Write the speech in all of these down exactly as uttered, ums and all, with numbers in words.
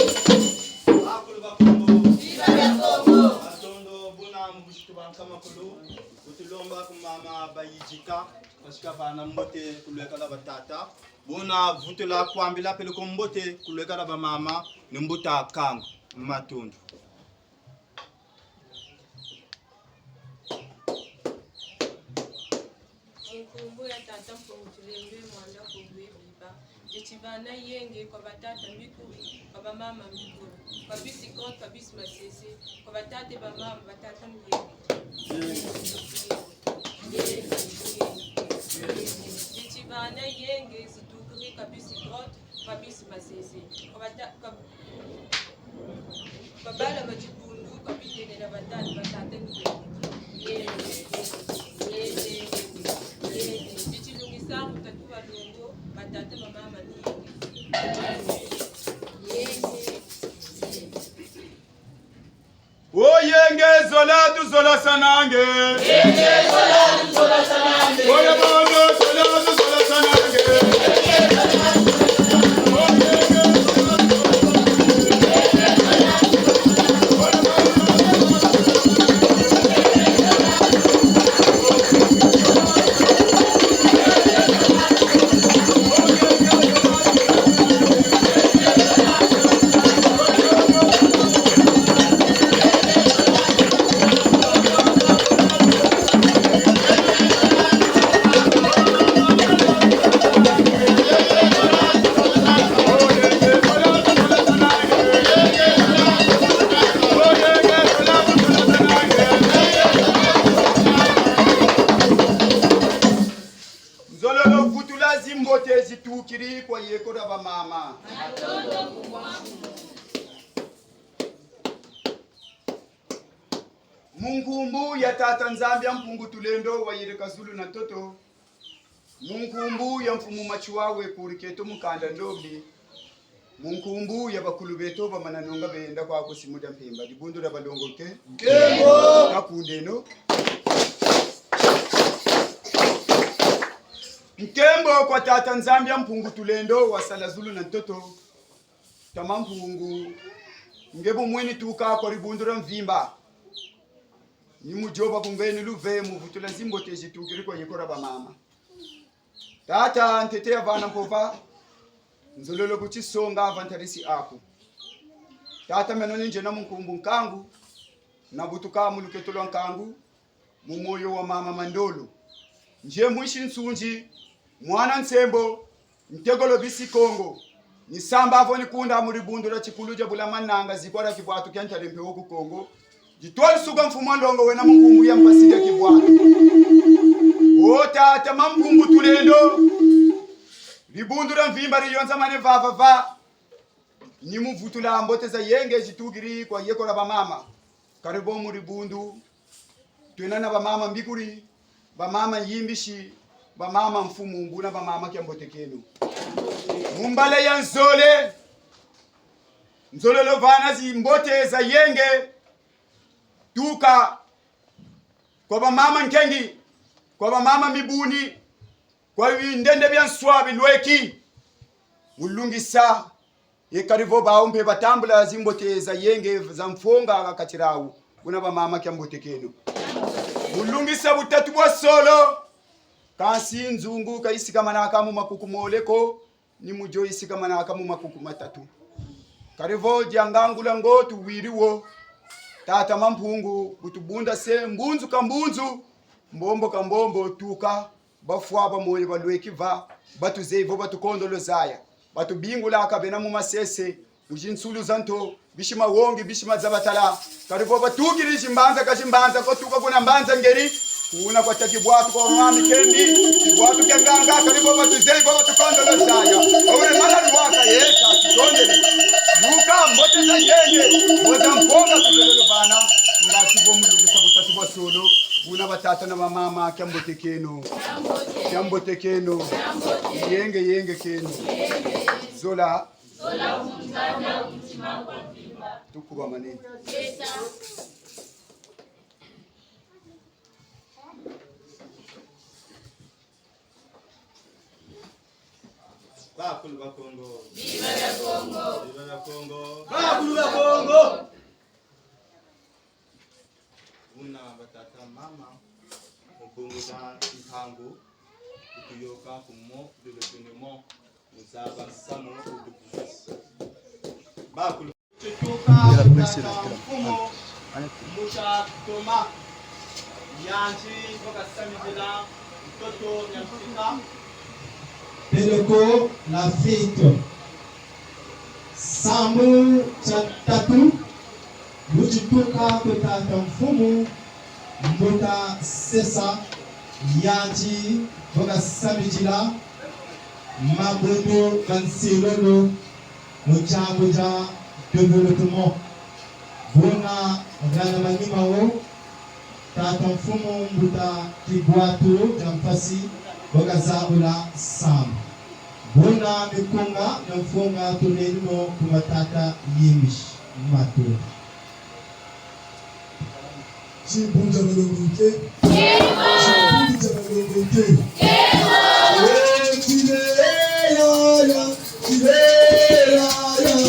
Bakulu ba Kongo. Viva la Kongo. Matondo, buna mu busitu bwa nkama kulu, bu tulomba ku mama bayidika, parce que bana mbote ku lweka lwa batata. Buna vutula kwambila peleko mbote ku lweka lwa bamama, ni mbuta kangu. Matondo. Mu nkumbu ya Tata Mpungu Tulendo, Mwanda Mpungu Ebiba, ndieti bana yenge kwa batata Mikuri, kwa bamama Mikuri, kwa bisi Kot, kwa bisi Masese, kwa batata bamama, batata Miyenge. Yenge, yenge, yenge. Ndieti bana yenge zitukiri kwa bisi Kot, kwa bisi Masese, kwa bata-, kwa babala ba Dibundu, kwa binene na batata, batata ni yenge. Yenge, yenge, yenge. Ndieti lungi sa ku tatu wa longo, batata bamama ni yenge. Yenge. O yenge zola tuzolasanange. Yenge zola tuzolasanange. Oya bono zola tuzolasanange. Kiri kwa yeko dia bamama. Mu nkumbu ya Tata Nzambi ya Mpungu Tulendo wayirika zulu na ntoto. Mu nkumbu ya Mfumu Matsoua wekuri keto mu kanda ndombi. Mu nkumbu ya bakulu beto bamana nunga benda kwa kusimuda mpemba. Dibundu dia balongo nke. Nkembo! Kakundeno. Nkembo kwa Tata Nzambi ya Mpungu Tulendo wasala zulu na ntoto. Tata Mampungu, nge bu mweni tuka kwa dibundu dia mvimba. Ni mu dioba ku mveni luve mu vutula zimbote zitukiri kwa yeko dia bamama. Tata, ntete ya vana mpova, nzololo ku tisonga va ntarisi aku. Tata, meno ni nzena mu nkumbu nkangu, nabutuka mu luketo lwa nkangu, mu moyo wa mama Mandolo. Nzie mwisi Nsundi, mwana Nsembo, ntekolo bisi Kongo. Ni samba vo ni kunda mu dibundu dia tikulu dia Bula Mananga, zikwa dia kibwatu kia ntare mpe wo ku Kongo. Ditwali suka mfumu a nlongo wena mu nkumbu ya mpasi dia kibwatu. O Tata Mampungu Tulendo, dibundu dia mvimba diyonzamane vava va. Ni mu vutula mbote za yenge zitukiri kwa yeko dia bamama. Kari vo mu dibundu, twena na bamama mbikuri, bamama yimbisi, bamama mfumu, buna bamama kia mbote keno. Mu mbala ya nzole, nzololo vana zimbote za yenge, tuka kwa bamama nkengi, kwa bamama mibuni, kwa bindende bia nswa bilweki, mu lungisa. Ye kari vo bawu mpe batambula zimbote za yenge za mfonga ha kati diawu, buna bamama kia mbote keno. Mu lungisa butatu bwa solo, kansi nzungu ka yisikamanaka mu makuku mole ko, ni mu dio yisikamanaka mu makuku matatu. Kari vo dia ngangula ngo tuwiri wo, Tata Mampungu, bu tubunda se mbunzu ka mbunzu, mbombo ka mbombo, tuka, bafwa ba moyo balweki va, batuzeyi vo batukondolo zaya, batubingulaka bena mu masese, mu zinsulu za nto, bisi mawongi, bisi mazabatala, kari vo batukiri zimbanza ka zimbanza, ko tuka kuna mbanza ngeri, kuna kwa ta kibwatu kwa mama Mikendi, kibwatu kia nganga, kari vo batuzeyi vo batukondolo zaya, awure mana lwaka yeka, tutondele. Luka mbote za yenge, mbo za mfonga tuzololo vana, ngati vo mu lungisa butatu bwa solo, buna batata na bamama, kia mbote keno. Kia mbote keno. Yenge, yenge keno. Zola. Tukuba manene. Bakulu ba Kongo. Viva la Kongo. Viva la Kongo. Bakulu ba Kongo. Buna batata, mama, mu bungu dia ntangu, tuyoka ku mot de l'événement, mu zaba nsamu wo tukusa. Bakulu. Tutuka ku tata mfumu, mbuta Thomas, yandi vo kasamidila ntoto ya mfika. Peleko la fête. Samu tia tatu, bu tutuka ku tata mfumu, mbuta Sesa, yandi vo kasamidila mabundu ma nsilulu mu diambu dia développement. Buna ngana manima wo, tata mfumu mbuta Kibwatu dia Mpasi, vo kazabula samu. Buna mikunga na mfunga tulendo ku matata yimbisi matu. Tibundu dia balongo nke. Tibundu dia balongo nke. Eh, kile, ya, ya, kile, ya, ya, kile, ya, ya.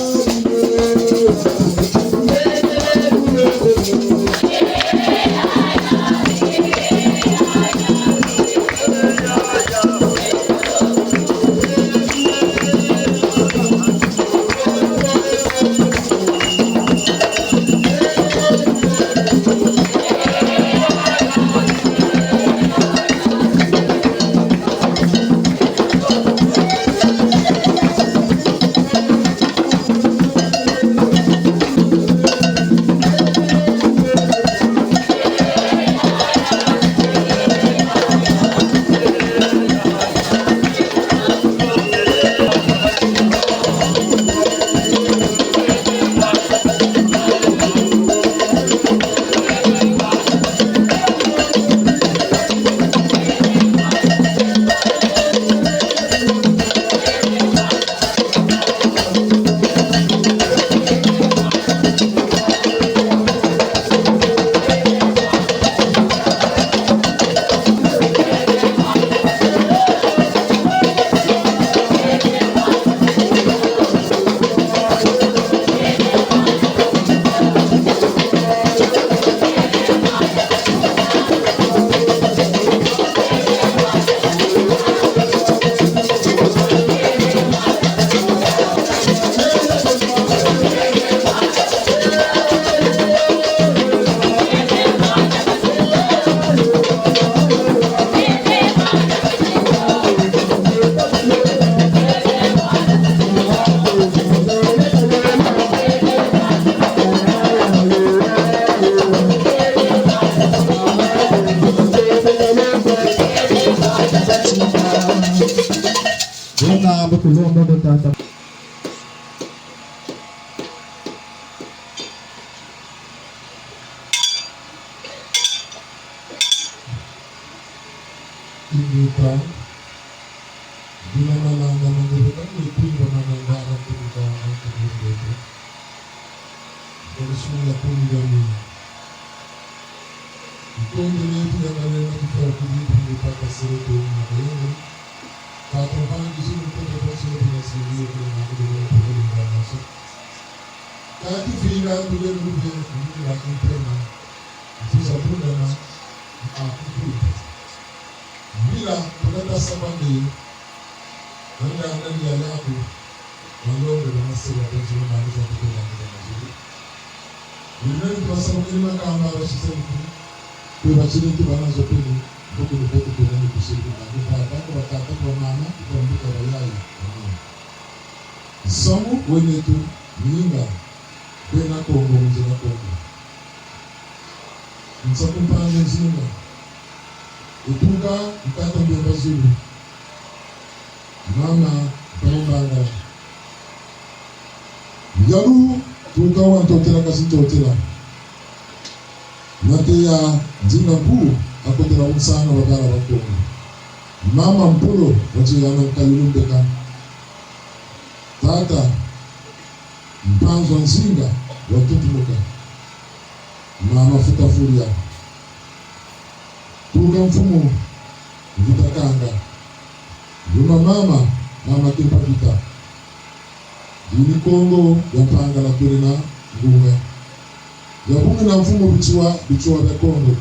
Tata. Ingeta, dina malanga mangebe ka kwe kwinda mananga ala kuruka na kuruka. Kolisula kumi ya mina. Ikonde letu ya kalema kifwa kuli kumi paka sere to na kayenge. Tata mpangi zulu kote kwa sere na sere yo kule na kule na kule na kule na kule. Kati vila kule kule kule na kule na kule. Mfuza kule na kule. Bila kule na sabani. Nanga nani ya yaku. Malongo na masela kwa zulu na kule na kule na kule. Bimene tubasabukiri makamba basisa bitu. Kwe batiri nti bana zo pele, mbuku ni beto pele ni kusiri kuna. Ni tata kwa tata kwa mama, kwa mbuka wa yaya. Amen. Nsamu wenetu, ninga, bena Kongo, nzina Kongo. Nsaku mpangi nzinga. Ituka, nkata mbemba zulu. Mama, Bambanga. Yalu, tuka wa ntotela kasi ntotela. Nateya, nzinga ku, akotela unsanga wa bala ba Kongo. Mama Mpolo, wati yana nkalulu mbeka. Tata, Mpanzu a Nzinga, watutumuka. Mama Futa Furia. Tuka mfumu, Vita Kanga. Yuma mama, mama Kimpa Vita. Dini Kongo, ya Mpangala kuri na ngunga. Ya bungi na mfumu Bitiwa, Bitiwa bia Kongo.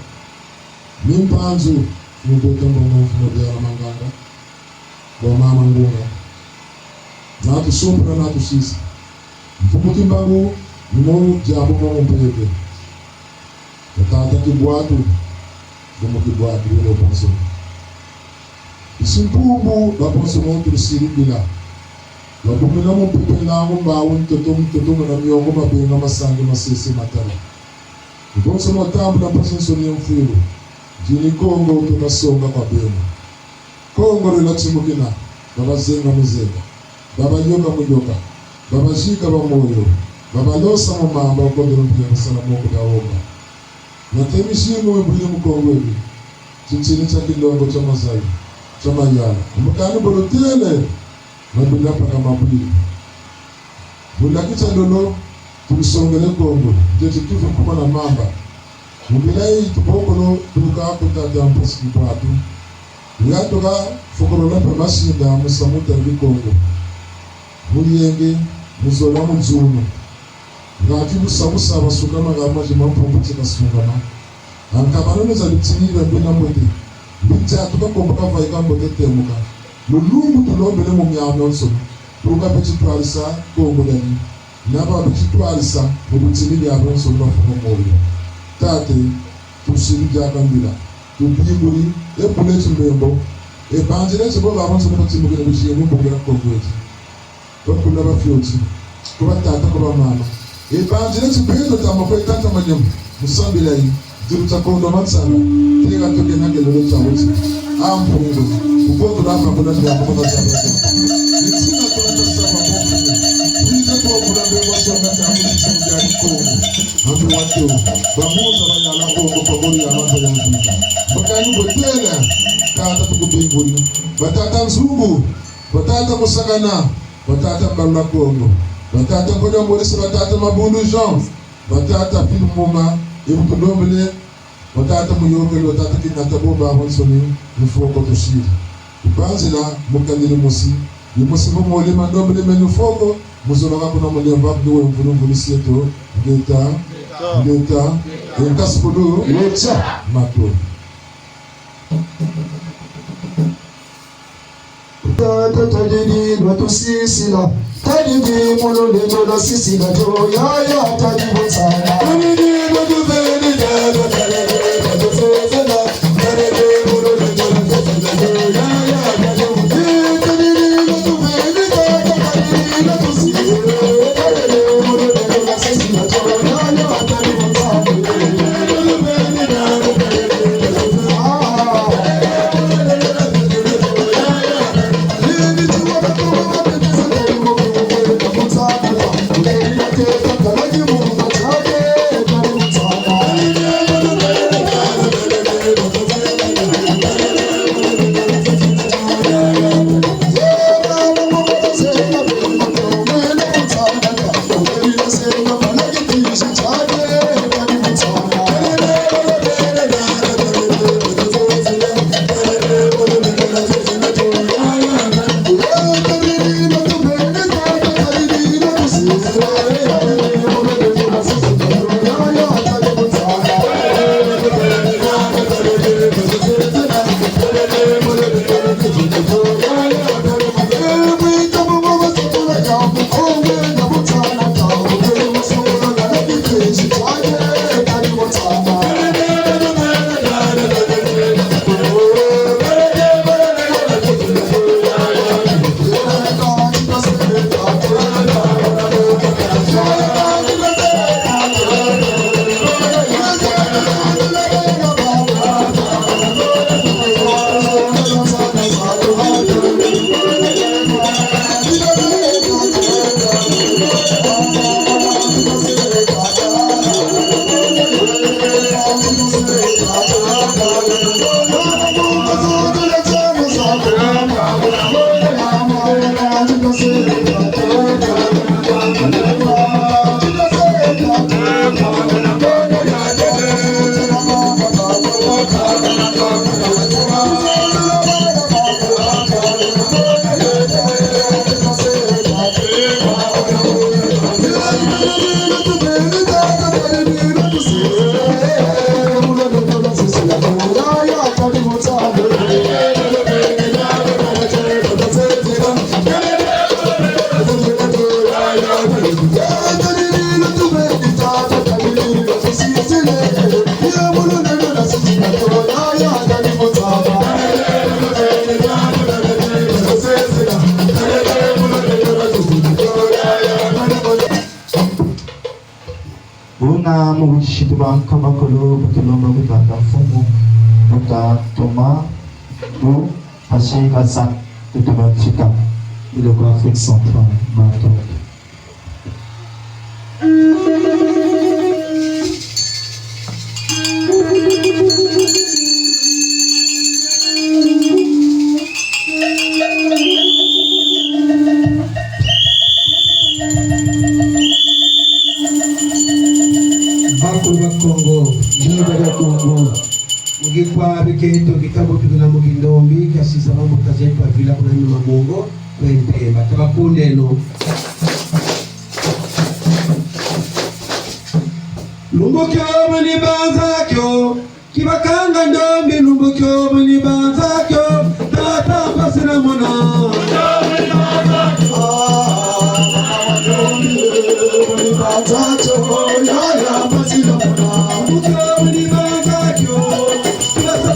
Ni Mpanzu, mfumu Bota Mbongo, mfumu Biala Manganga. Kwa mama ngunga. Na tusumpula, na tusisa. Mfumu Kimbangu, ni mo diambu mo mpeke. Tata Kibwatu, mfumu Kibwatu, ni mo bonso. Isi mpumbu, ba bonso mo tulisiri bila. Babumina mu pepe nlangu mbawu ntoto, ntoto muna miongo, mabenga, masangi, masese, matala. Ni bonso mo tambula mpasi nsoni ya mfwilu. Dini Kongo, tuka songa kwa bena. Kongo lwela timukina, babazenga muzenga, babayoka muyoka, babazika ba moyo, babalosa mu mamba, kondolo mpila kusala moko da wonga. Na temi simu wibwile mu Kongo ebi, tintini tia kilongo tia mazayi, tia mayala. Mbukani bolotele, mabila mpaka mabwile. Mu laki tia lolo, tulusongele Kongo, ndieti tufu kuma na mamba. Mu bila yi tubokolo tuka ku tata Mpasi Kibwatu. Yatuka fokolola mpe masinda musamu tali Kongo. Mu yenge, mu zola, mu nzunu. Ngati busa busa basuka magambo ma mpumbu tika sungama. Ankabano neza bitini bia mbina mbote. Mbiti atuka komboka vaika mbote temuka. Lulungu tulombele mu miamionso. Tuka beti twalisa Kongo diani. Na ba beti twalisa mu bitini bia bonso na fuka moyo. Tate, tusiri diaka mbila. Tubinguri, e bule timbembo. E banzile tibo ba bonso na batimukina biziye mu mbongela Kongo eti. Bakulu na bafioti, ku batata, ku bamama. E banzile ti beto tama kwe tata manyemu, mu sambila yi, dilu tia kondo mansala, tega toke na kelelo tia wuti. A Mpungu, ku kondo la bakulu na bakulu na bakulu. Ni tina tuna ta saba kwa Mpungu. Tuize kwa kula mbe kwa songa ta mu tia ya Kongo. Ambe watu, bamuza bayala Kongo, kwa gori ya mata ya mvita. Bakani botela, tata tukubinguri. Batata Nzungu, batata Kusakana, batata Mbalula Kongo, batata Nkodia Maurice, batata Mabundu Jean, batata Philippe Mboma, e bu tulombele, batata Muyokele, batata Kinata, bo babansoni, mufoko tusiri. Tubanzila, mukanile musi, ni musi bu mole mandombele menu foko, muzoloka kuna mulemba, mbuwe mvulu mvulu sieto, ngeta, ngeta, e nkasukulu, ngeta, mato. Tata tadidi lwatusisila, tadidi mu lulendo lwasisila to, yaya tadi bonsana. Tadidi lwatuveni, tata tadidi lwatusisila, tadidi mu lulendo lwasisila to, yaya tadi bonsana. Tadidi lwatuveni, tata tadidi lwatusisila, tadidi mu lulendo lwasisila to, yaya tadi bonsana. Buna mu butisi tubaka bakulu, bu tulomba ku tata mfumu, bu tatoma, bu mpasi kasa, bu tuba tita. Ilo kwa Afrique centrale, matondo. Bakulu ba Kongo, bida bia Kongo. Mu kikwa biketo kitabutukila mu kindombi, kiasisa bambuta zeto bavila kuna nyuma mongo, kwe mpemba. Tabakundeno. Lumbu kio muni banza kio, kibakanga ndombi, lumbu kio muni banza kio, tata mpasi namona. Muni banza kio, yaya mpasi namona. Lumbu kio muni banza kio. Tata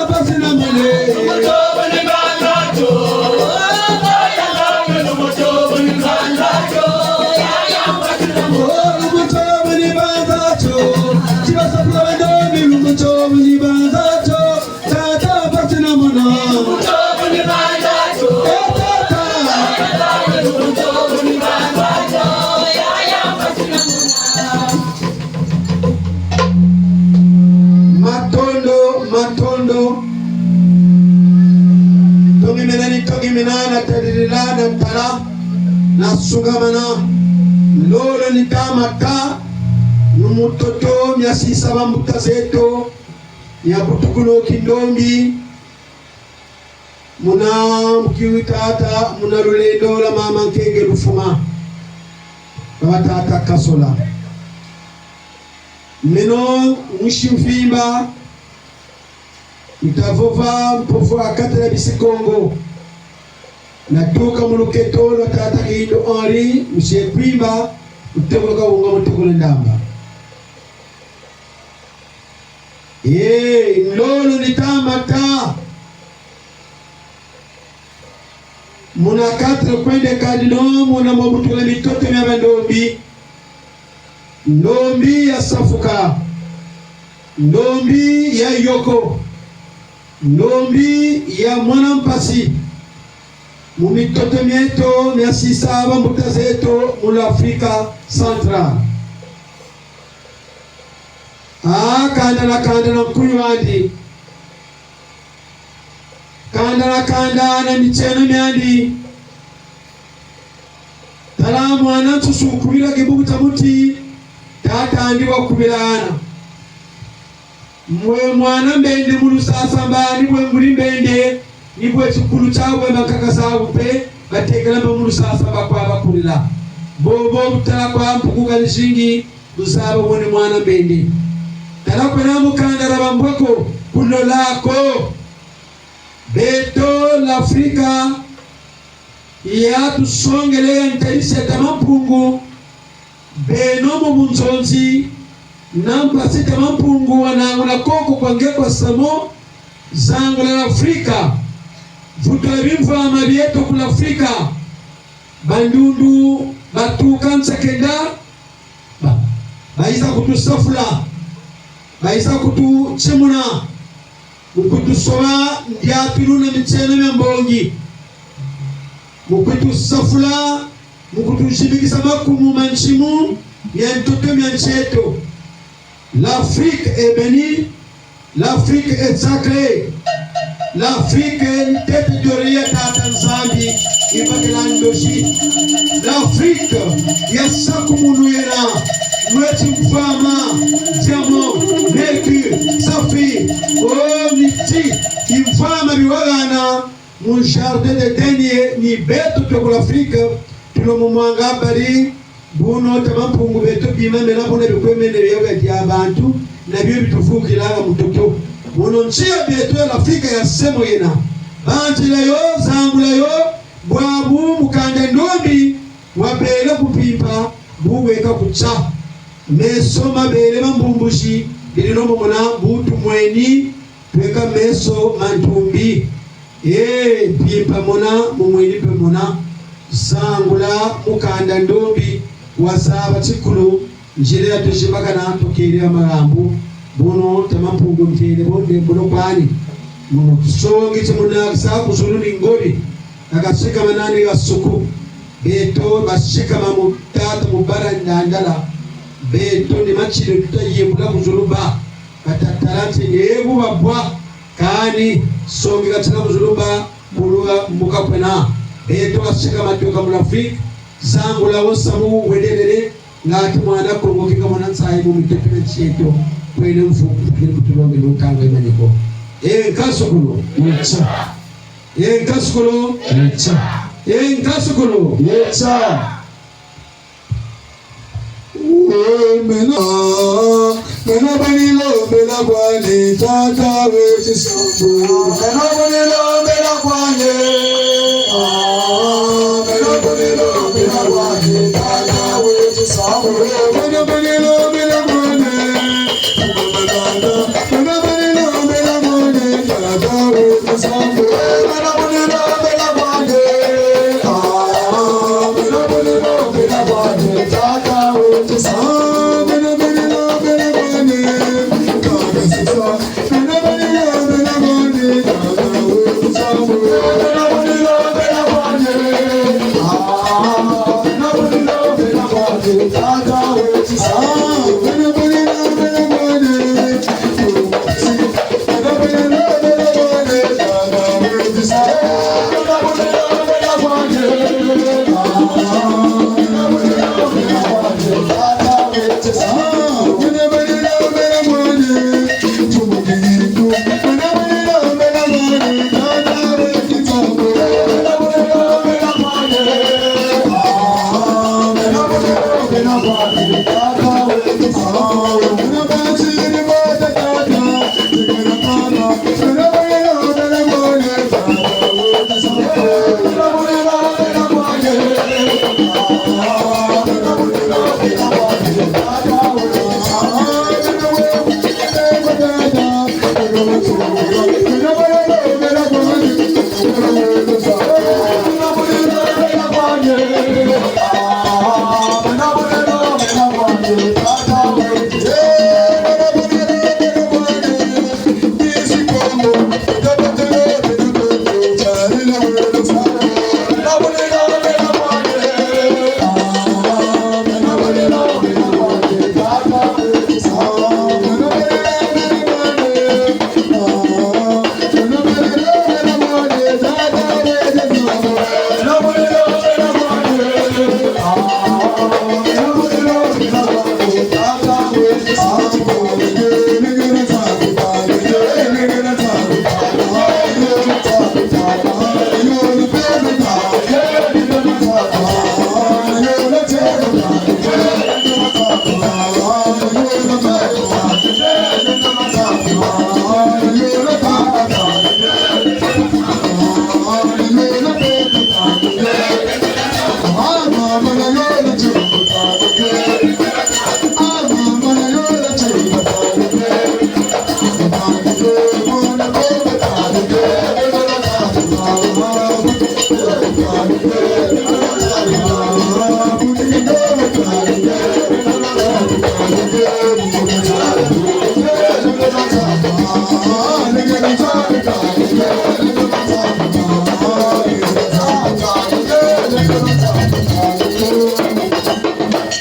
mpasi namona. Eh, tata. Matondo, matondo. Tongimena ni tongimena, na tadilila, na tala, na sungamana. Lolo ni tata mata, mu mutoto miasisa bambuta zeto, miabutukulu kindombi, muna mukiwi tata, muna lulendo lwa mama Nkenge Lufuma, baba tata Kasola. Meno musi Mvimba, nta vova mpovo a katela bisi Kongo. Natuka mu luketo lwa tata Kindo Henri, musi Kwimba, mutekolo Kawunga, mutekolo Ndamba. Ee, lolo ni tata mata. Muna quatre coins des cardinaux, muna mwabutukila mitoto mia bandombi. Ndombi ya Safuka. Ndombi ya Yoko. Ndombi ya Mwana Mpasi. Mu mitoto mieto miasisa bambuta zeto mu l'Afrique centrale. Ah, kanda na kanda na nkuyu andi. Kanda na kanda na mitieno miandi. Tala mwana nsusu kubila kibuku tia muti, tata andi wakubila ana. Mwe mwana mbende mu lusasa mba ni bwe nguri mbende, ni bwe tikulu tiawu mba nkaka zawu mpe, batekela mba mu lusasa mba kwa bakulila. Bobo bu tala kwa mpuku kani zingi, luzaba bwe ni mwana mbende. Tala kwena mu kanda dia bambweko, kulola ko. Beto l'Afrika, ya tusongele ya ntadisi ya Tata Mpungu, beno mu bunzonzi, na mpasi Tata Mpungu wananguna koko kwa nge kwa samo, zangula l'Afrika, vutula bimvwama bieto ku l'Afrika, bandundu batuka nsakenda, ba, bayiza kutusafula, bayiza kututsimuna, mu kutusoba ndiatulu na mitieno mia mbongi, mu kutusafula, mu kutuzibikisa makumu ma nsimu mia ntoto mia nsi eto. L'Afrique est bénie, l'Afrique est sacrée. L'Afrique ni ntete territoire ya Tata Nzambi, ibakila ndosi. L'Afrique ya sakumunu yena, mweti mvwama, diamant, mercure, saphir, oh, miti, bimvwama biwagana mu jardin d'Éden ye, ni beto twe ku l'Afrique, tulo mu mwanga bari, buno Tata Mpungu beto bima mena buna bikwemene bia bia bantu, na bio bituvukilanga mutoto. Buno nsi ya beto ya l'Afrique ya semo yena. Banzila yo, zangula yo, bwabu mukanda ndombi, wabele ku mpimpa, bu weka ku tsa. Meso mabele ma mbumbusi, beri no mo mona bu tumweni, tweka meso ma ntumbi. Ee, mpimpa mona, mumweni mpe mona. Zangula mukanda ndombi, wazaba tikulu, nzila ya tuzimbakana, tukele ya malambu. Buno Tata Mpungu ntele bo ndembolo kwani. Muno tusongi ti muna kisa ku zulu ni ngoli. Kakasikama nani kasuku. Beto basikama mu tata mu bara ndandala. Beto ni matilo tuta yembula ku zulu ba. Batatala nti nge bu babwa. Kani songi katina ku zulu ba, kuluka mbuka kwena. Beto basikama tuka mu l'Afrique. Zangula wo samu wedelele. Ngati mwana Kongo kika mwana nsayi mu mitepe na nsi yeto. Kwene mfuku, kwene kutulombele mu ntangu yi maniko. E nkasukulu. Yetsa. E nkasukulu. Yetsa. E nkasukulu. Yetsa. Meno, meno bani lombela kwani tata weti sambu. Meno bani lombela kwani. Ah, meno bani lombela kwani tata weti sambu. Meno bani lombela kwani.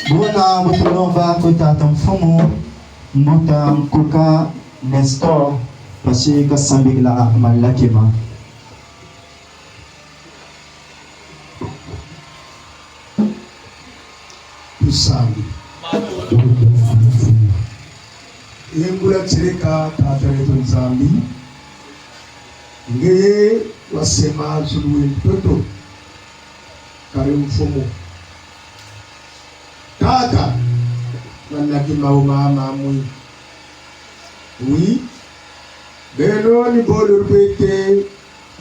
Buna bu tulomba kwe tata mfumu, mbuta Nkuka Nestor, Mpasi kasambikila malakima. Tusambi. Yengula tieleka, Tata dieto Nzambi. Ngeye wasema zulu ye ntoto. Kari mfumu. Tata, manaki mau mama mwi. Oui. Beno ni bo lubwete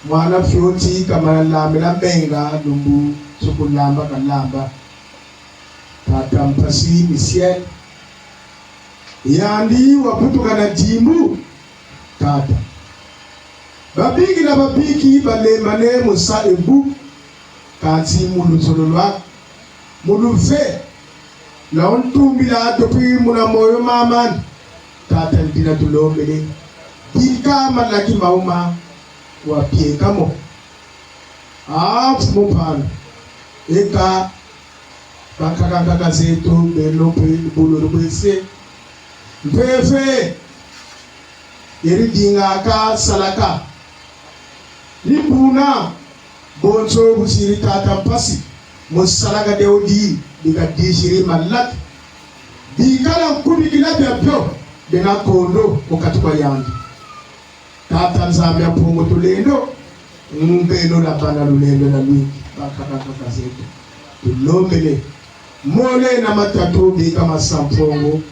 mwana fioti kamana lambila mbenga lumbu suku lamba kalamba. Tata mpasi Michel. Yandi wabutuka na dimbu. Tata. Babingi na babingi balembane mu sa ebu. Kansi mu luzolo lwa, mu luve, na ontumbila depuis muna moyo mama, Tata ndina tulombele. Bika malaki mau ma, wapieka mo. Ah, mfumu mpana. Eka, bankaka nkaka zeto, beno mpe, bulu lubwese. Mpeve, yeri dingaka, salaka. Ni buna, bonso busiri Tata mpasi, mu salaka de odi, bika disiri malaki. Bikala nkubikila biabio, bena kondo, mu kati kwa yandi. Tata Nzambi a Mpungu tulendo, mbeno na bana lulendo na lwingi, bankaka nkaka zeto. Tulombele, mole na matatu, bika masa Mpungu,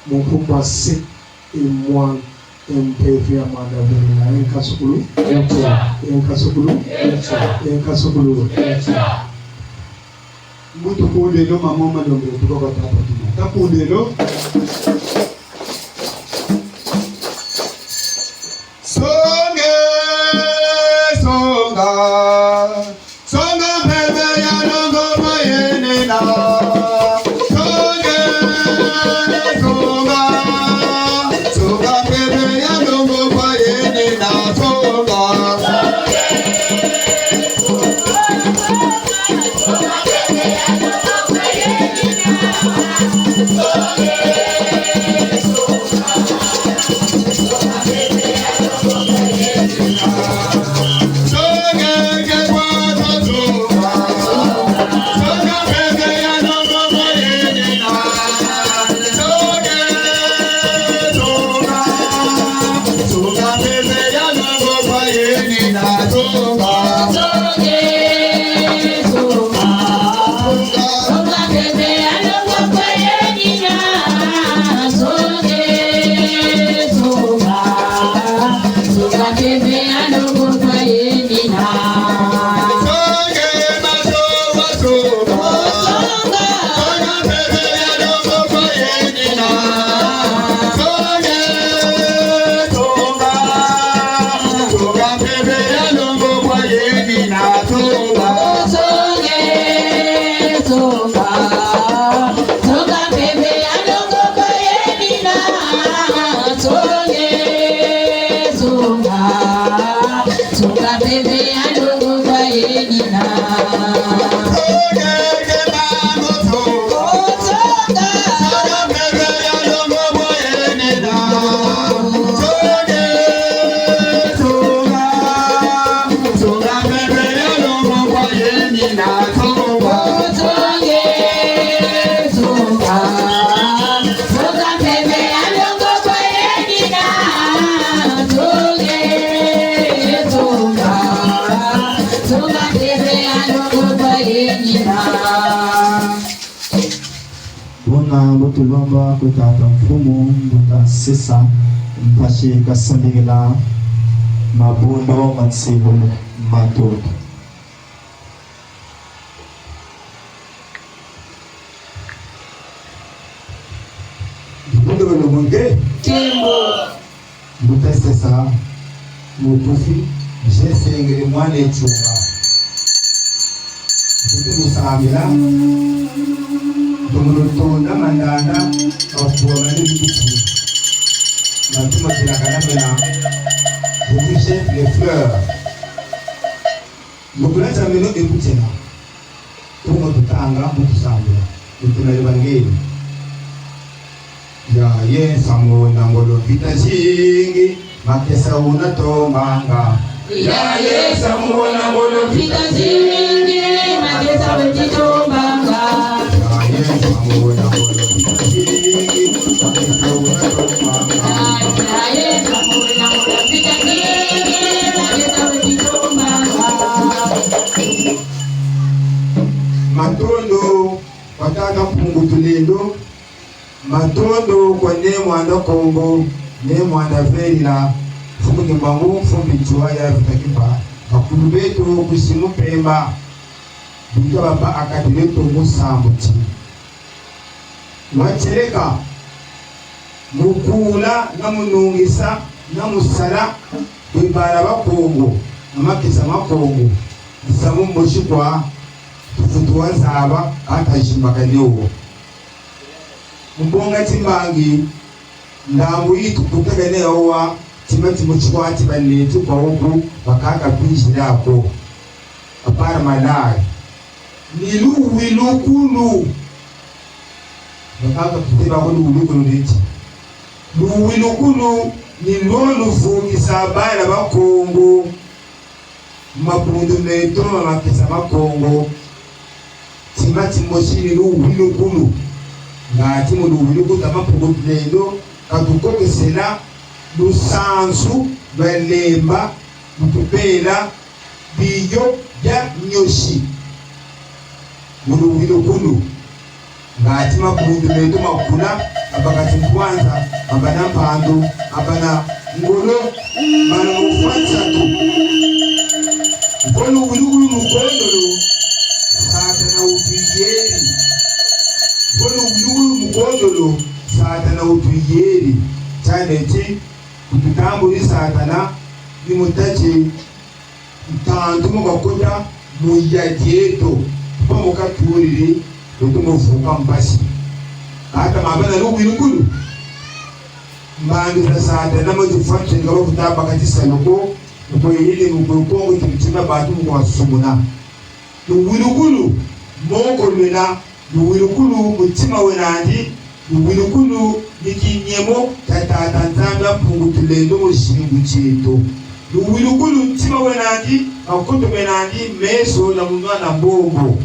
mu nkumbu a Se, e Mwana, e Mpeve ya Mwanda Vena. E nkasukulu. Yetsa. E nkasukulu. Yetsa. E nkasukulu. Yetsa. Mbutu kundelo mamo malombele tuka kwa tata kina. Takundelo. Songe, songa. Songa mpeve ya longo kwa yenina. Songe, songa. Songa mpeve ya longo kwa yenina. Songa. Buna bu tulomba kwe tata mfumu, mbuta sesa, mpasi kasambikila mabundu ma nsiku matoto. Mbuta sesa, mukufi, je sengele mwana e tsumba. Tuti mu sambila, tumunu tunda mandanda, mafua mane bikuti. Matuma tilakana mena, je vous jette les fleurs. Mu kula tia meno e kutiena. Tumo tutanga, mu tusambila. Mu tuna evangeli. Ya, ye nsamu wena ngolo vita zingi. Makesa wuna tombanga. Yaye, samu wuna ngolo mvita zingi, makesa weti tombanga. Yaye, samu wuna ngolo mvita zingi, makesa wuna tombanga. Yaye, samu wuna ngolo mvita zingi, makesa weti tombanga. Matondo kwa tata Mpungu Tulendo. Matondo kwa Ne Mwanda Kongo, Ne Mwanda Velila, Mfumu Kimbangu, Mfumu Matsoua ya Vita Kimpa, bakulu beto ku Simu Mpemba, bika baba akati beto mu sambuti. Lwa tieleka, mu kula na mu nungisa na mu sala kwe bala ba Kongo, na makesa ma Kongo, musamu mosi kwa tufutu wa zaba, kata zimbakane wo. Mu bonga timbangi, ndambu yi tukutakane awa, tima timosi kwa ti baneti kwa wuku, bakaka bizila ko. Apara malari. Ni luwilukulu. Bakaka kuteba ko luwilukulu neti. Luwilukulu ni lwo luvukisa bala ba Kongo. Mabundu meto ma makesa ma Kongo, tima timosi ni luwilukulu. Ngati mu luwilukulu tata Mpungu Tulendo katukokesela lusansu lwa lemba, lutubela biyo bia niosi. Mu luwilukulu. Ngati mabundu meto makula, mabaka timpwanza, mabana mpandu, mabana ngolo, mana mufwa nsatu. Vo luwilukulu lukondolo, Satana wutuyeri. Vo luwilukulu lukondolo, Satana wutuyeri. Tia neti, kututambuli Satana, ni mu tâ ti ntantu mu kakota mu yadieto, pa mu katuliri, beto mu vuka mpasi. Kata mabana luwilukulu. Mbandu za Satana ma zifwa nsenga bavuta baka tisalu ko, mu kwe yele, mu kwe Kongo, tiri tima bantu mu kwe basumuna. Luwilukulu, moko lwena, luwilukulu mutima wenandi, luwilukulu ni kinyemo kia Tata Nzambi a Mpungu Tulendo mu zingu zieto. Luwilukulu mutima wenandi, makutu menandi, meso na munwa na mbombo.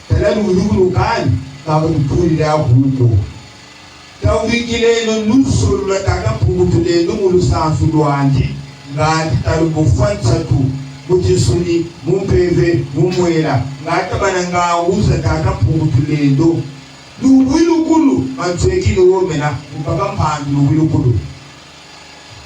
Tala luwilukulu kani, kaka tutulila kuko. Tawurikileno luzolo lwa Tata Mpungu Tulendo mu lusansu lwandi, ngati talu mufwa nsatu, mu tinsuni, mu mpeve, mu mwela, ngati tabâ na ngangu za Tata Mpungu Tulendo. Luwilukulu, mansweki ni wo mena, mu baka mpandu luwilukulu.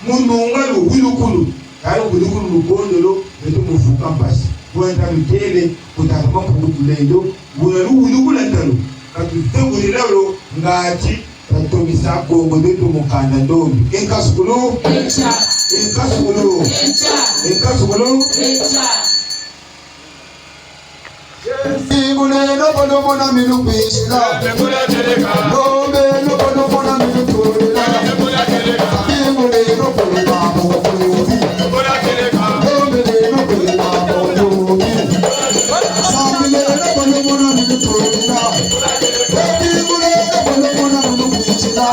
Mu nunga luwilukulu, kâ luwilukulu lukondolo, beto mu vuka mpasi. Bwe nta lutêle, ku Tata Mpungu Tulendo, buna luwilukulu ntalu, ka tutengulila lo, ngati tatokisa Kongo dieto mu kanda ndombi. E nkasukulu? Etia. E nkasukulu? Etia. E nkasukulu? Etia. Bimulelo bono mona milu kwisila. Lombe lo bono mona milu tolila. Bimulelo bono mona milu tolila. Lombe lelo bono mona milu tolila. Sambilelo bono mona milu tolila. Bimulelo bono mona milu kwisila.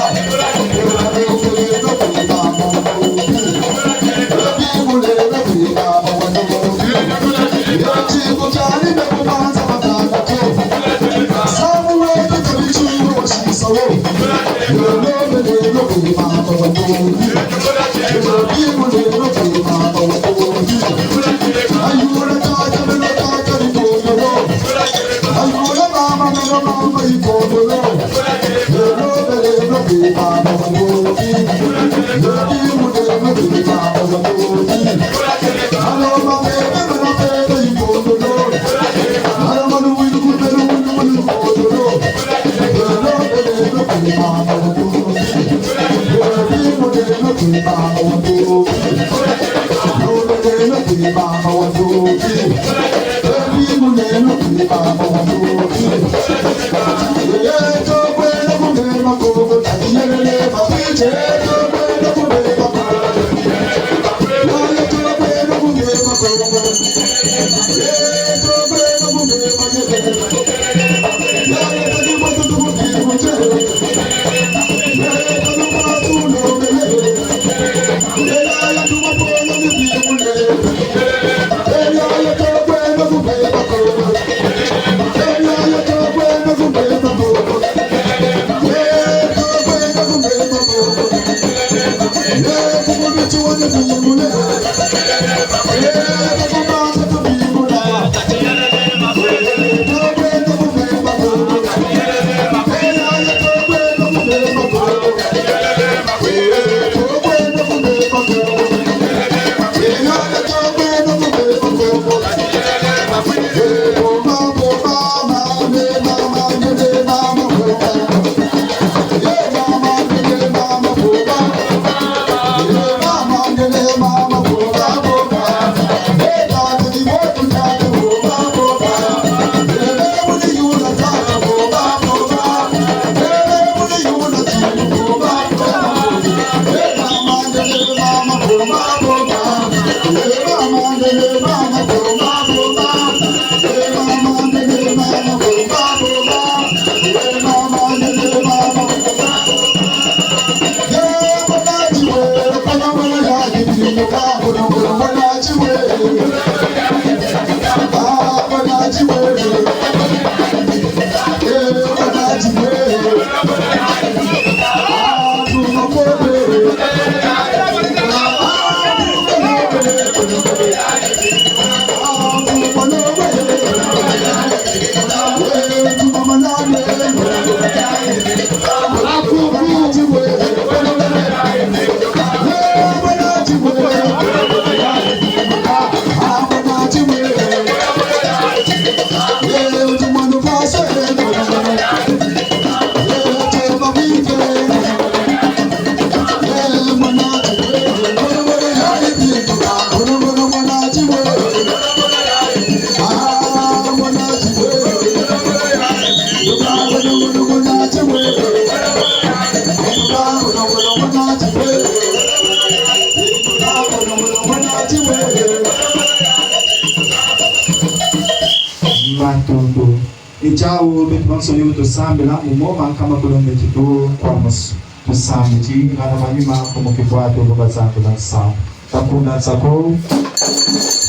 tuntu. E tiawu beto bansoni tusambila, mu mo mankama kulombe ti tu kwa musu. Tusambidi, ngana manima, kumuki bwatu, buka zangu na nsambu. Takuna nsaku,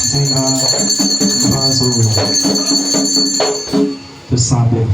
zinga, mbazu. Tusambila.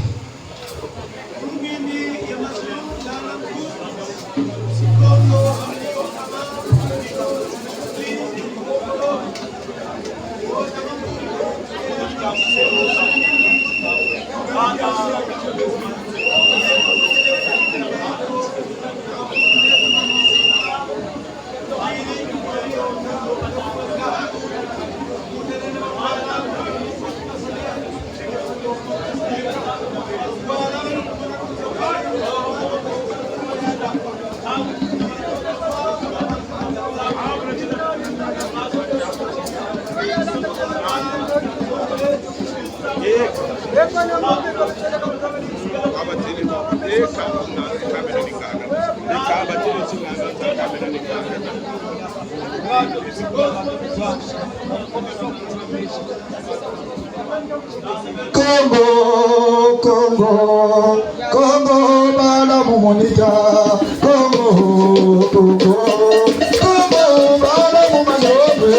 Kongo, Kongo, Kongo, bala mu monita. Kongo, Kongo, Kongo, bala mu maniobe.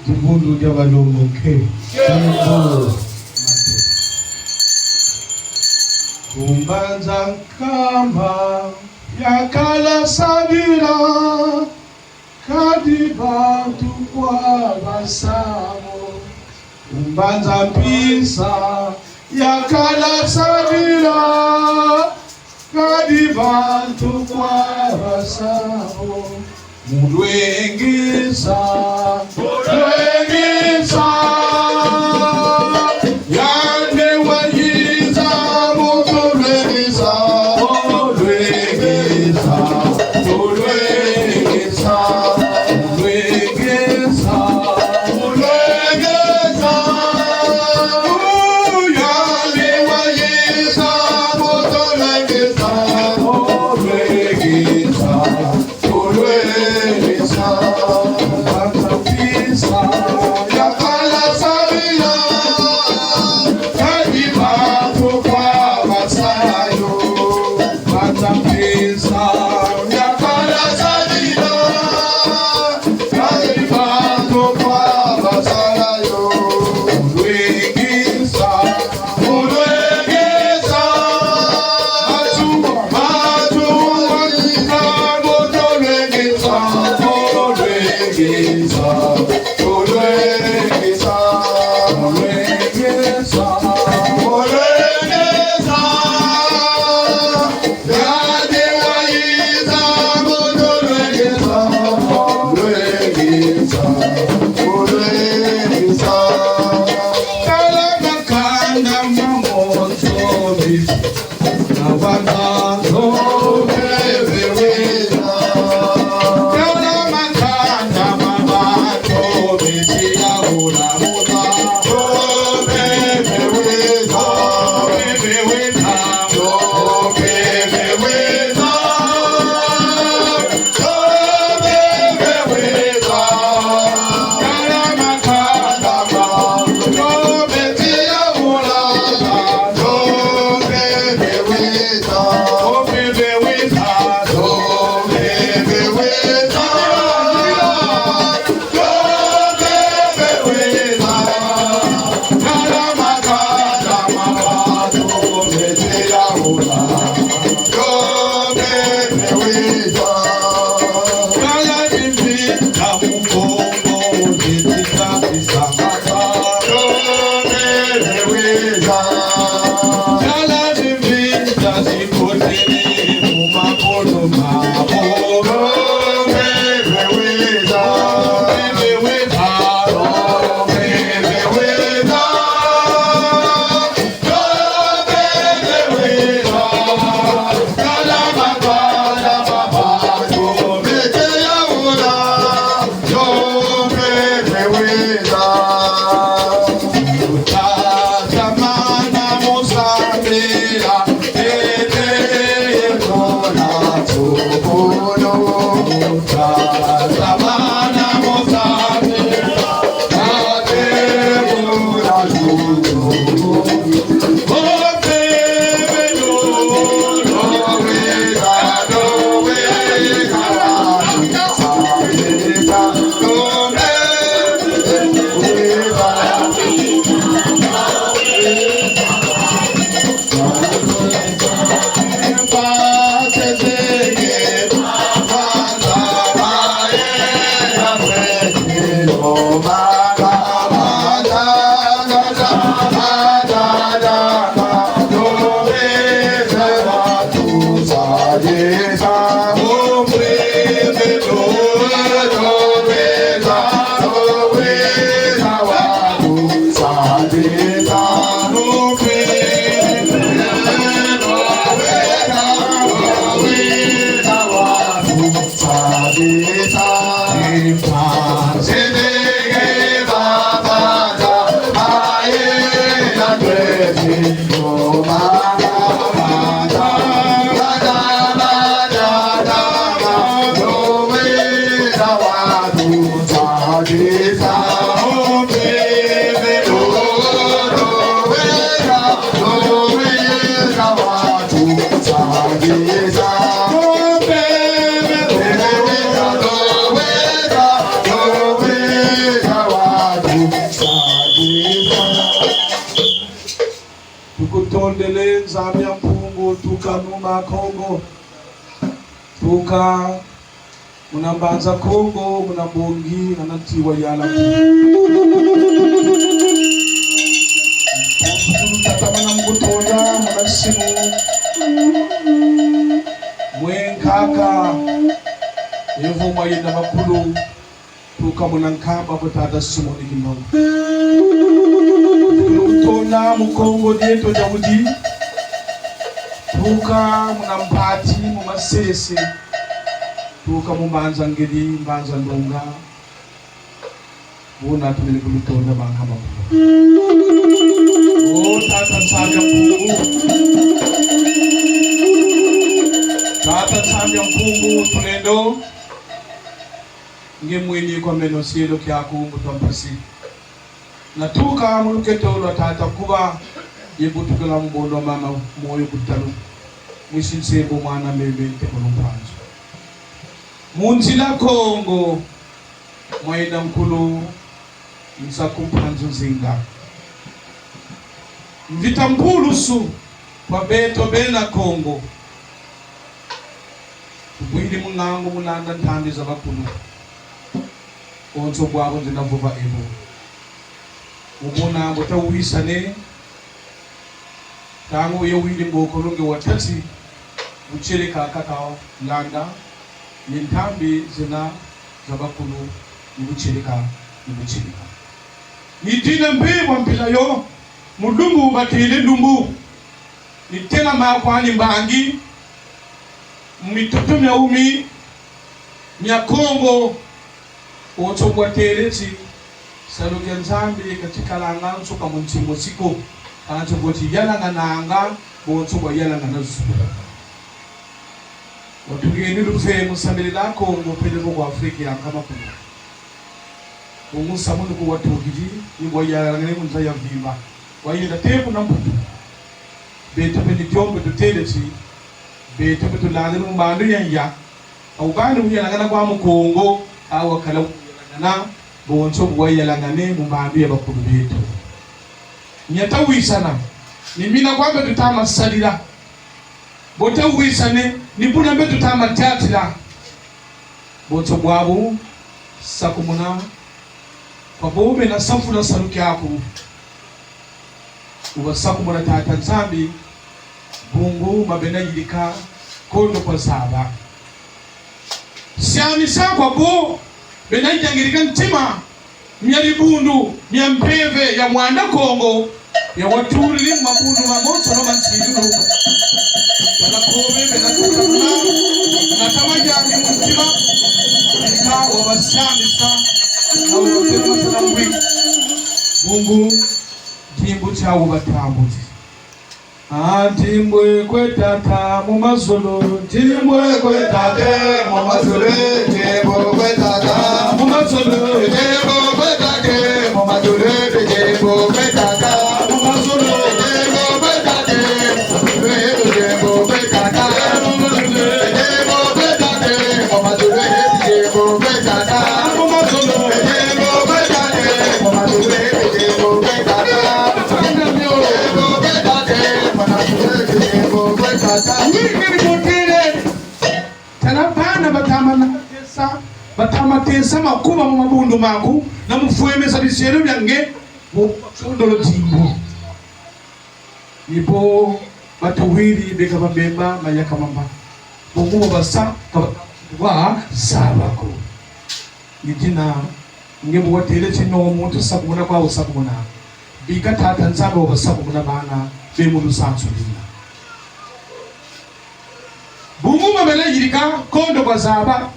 Dibundu dia balongoke. Ku mbanza nkama yakala sadila, kadi bantu kwa basa bo. Ku mbanza mpisa yakala sadila, kadi bantu kwa basa bo. Mu lwengesa, mu lwengesa. Yandi wayiza mu tulwengesa, mu lwengesa, mu lwengesa, mu lwengesa, mu lwengesa. Yandi wayiza mu tulwengesa, mu lwengesa. Tulwengesa, banza mpisa yakala sadila, kadi bantu kwa basa yo. Banza mpisa yakala sadila, kadi bantu kwa basa yo. Tulwengesa, tulwengesa. Matu, matu, matu, tulwengesa, tulwengesa, tulwengesa, tulwengesa, tulwengesa. Yandi wayiza mu tulwengesa, tulwengesa, tulwengesa. Tala makanda ma moto bi. Tuka mu ma Kongo. Tuka muna Mbanza Kongo, muna mbongi, na nati wa yala. Tatamana mu kutonda, muna simu. Mwe nkaka, evo mwa yenda bakulu. Tuka muna nkamba kwa tata Simoni Kimbangu. Tuka mu Kongo dieto dia wudi. Tuka muna mpati, mu masese. Tuka mu mbanza ngedi, mbanza ndonga. Buna tumene kulutonda bankama. O tata Nzambi ya Mpungu. Tata Nzambi ya Mpungu, tulendo. Nge mwini kwa meno sielo kiaku mbuta mpasi. Natuka mu luketo lwa tata Nkuba, ye butukila mu bondo mama moyo kutalu. Mwisi Nsembo mwana meme nte mu lumpanzu. Mu nzila Kongo, mwayenda nkulu Nsaku Mpanzu Nzinga. Mvita mpulusu kwa beto bena Kongo. Tubwidi mu ngangu mu landa ntambi za bakulu. Bonso bwabu nzina vova ebo. Mu buna bu tawisane, ntangu ye wiri mbokolo nge wa tati, bu tieleka kaka landa, ni ntambi zena za bakulu, ni bu tieleka, ni bu tieleka. Ni dina mpe bwa mpila yo, mu lumbu batele lumbu. Ni tela ma kwani mbangi, mu mitoto mia wumi, mia Kongo, bonso bwa tele ti, salu kia Nzambi ka tikalanga nsuka mu nti mosi ko, kansi bwa tiyalangananga, bonso bwa yalangana zuku. Watuheni luve mu sambila Kongo, peleko kwa Afrika ya nkama kuna. Bungu nsamu ni ku watukidi, ni bwa yalangane mu nza ya mvimba. Wayenda te kuna Mputu. Beto mpe ni dio mpe tutele ti, beto mpe tulanda mu mbandu ya nya. Ka wubani wuyalangana kwa Mukongo, ka wakala wuyalangana, bonso bu wayalangane mu mbandu ya bakulu beto. Nya tawisana, ni mina kwa mpe tuta ma salila. Bu tawisane, ni buna mpe tuta ma tatila. Bonso bwabu, sakumuna, kwa bo bena safula salu kiaku. Wubasakumuna Tata Nzambi, bungu ma bena yirika kondo kwa zaba. Siamisa kwa bo bena yangirika ntima, mia dibundu, mia mpeve ya Mwanda Kongo, ya watulili mu mabundu mamonsono ma nsilulu. Bala kobe bena tutamuna, na tama yandi mu ntima, ika wabasiamisa, na wabasiamisa na mbwi. Bungu, dimbu tiawu batambudi. Ah, dimbwe kwe Tata mu mazulu, dimbwe kwe Tata mu mazulu, dimbwe kwe Tata mu mazulu, dimbwe kwe Tata mu mazulu, dimbwe kwe Tata mu mazulu, dimbwe kwe Tata mu mazulu, dimbwe kwe Tata mu mazulu, dimbwe kwe Tata mu mazulu, dimbwe kwe Tata mu mazulu, dimbwe kwe Tata mu mazulu, dimbwe kwe Tata. Tala bana batama na tesa, batama tesa makuba mu mabundu maku, na mu fwemesa bisielo bia nge, mu kondolo dimbu. Ni bo batuwiri beka babemba mayaka mamba. Bungu bo basa, ka ba, wa, zaba ko. Ni dina, nge bu watele ti no muntu sakumuna kwa wusakumuna. Bika Tata Nzambi wabasakumuna bana be mu lusansu lwina. Bungu ma bena yirika kondo kwa zaba.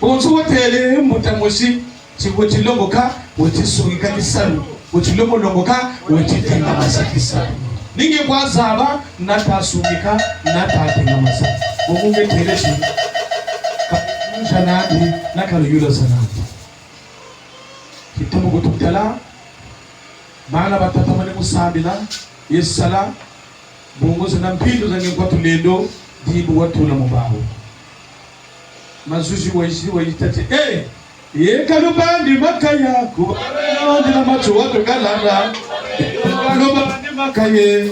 Bonso watele mbuta mosi, ti weti longoka, weti sungika kisalu. Weti lomolongoka, weti tengamasa kisalu. Ni nge kwa zaba, nata sungika, nata tengamasa. Bungu nge tele ti, ka, nza nandi, na ka luyula za nandi. Kitumu kututala, bana batatamane mu sambila, ye sala, bungu zena mpindu za nge kwa tulendo, dibu watula mu bawu. Mazuzi wa isi wa itati. Eh! Ye kalubandi makaya, kuba ndi na matso wa tukalanda. Kalubandi makaya.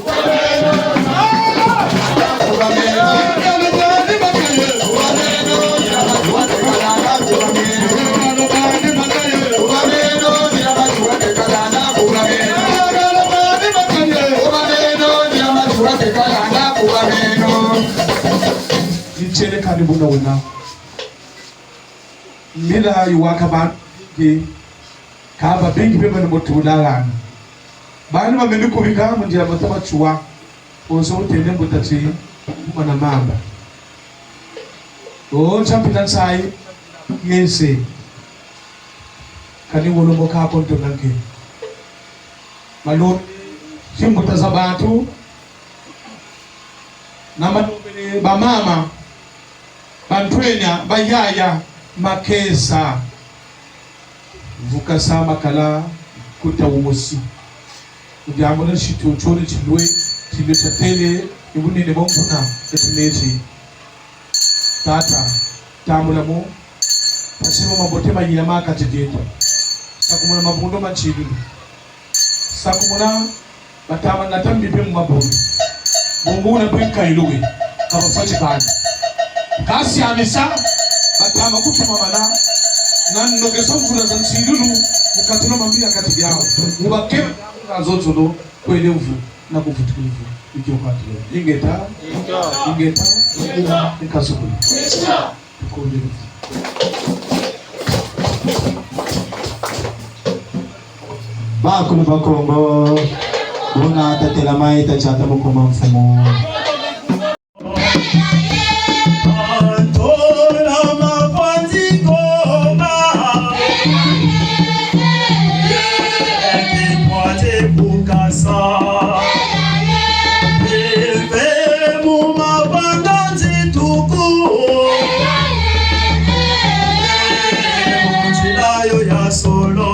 Ni tieleka ni buna wena. Mila yi waka bantu bingi, ka babingi mpe bena mutula hana. Bana bameni kubika mu nzila mata batuwa, bonso wutele mbuta ti, mwana mamba. O, tia mpila nsayi, yese. Kani wolo mo ka konto nanke. Malo, timbuta za bantu, na malombele bamama, bantwenya, bayaya, makesa. Vukasa makala kuta wumosi. Kudiambu na nsitu tiole tilwe, tilwe tiatele, ni bunene bwa mvuna, eti neti. Tata, tambula mo, tasima mabote mayina ma kati dieto. Sakumuna mabundu ma nsilulu. Sakumuna batama na tambi mpe mu mabundu. Bungu na mpe nkayilu we, ka bafweti bani. Kasi amisa, batama kutumamana, na nokesa mvula za nsilulu, mu kati na mambi ya kati diawu. Mu bakeba na zozo do, kwele mvu, na kuvutuka mvu, ikio kwa kilo. Ingeta, ingeta, ingeta, ingeta. Nkasukulu. Bakulu ba Kongo, buna tatela mai, tatiata mu kumba mfumu. Sa. Eve mu mabanga nzituku. Mu nzila yo ya solo.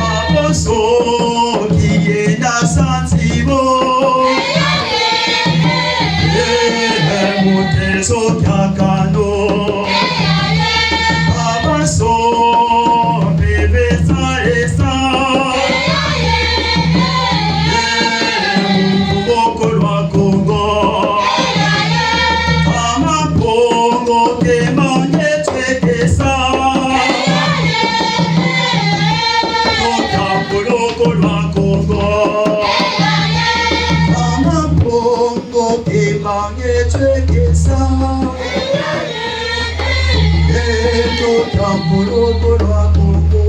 Aboso kiyenda sanzibo. Mu teso kia kano. Abaso bebe sa esa. Mu kuboko lwa Kongo. Ama Kongo ke mange twekesa. Kota koloko lwa Kongo. Ama Kongo ke mange twekesa. Eto ta koloko lwa Kongo.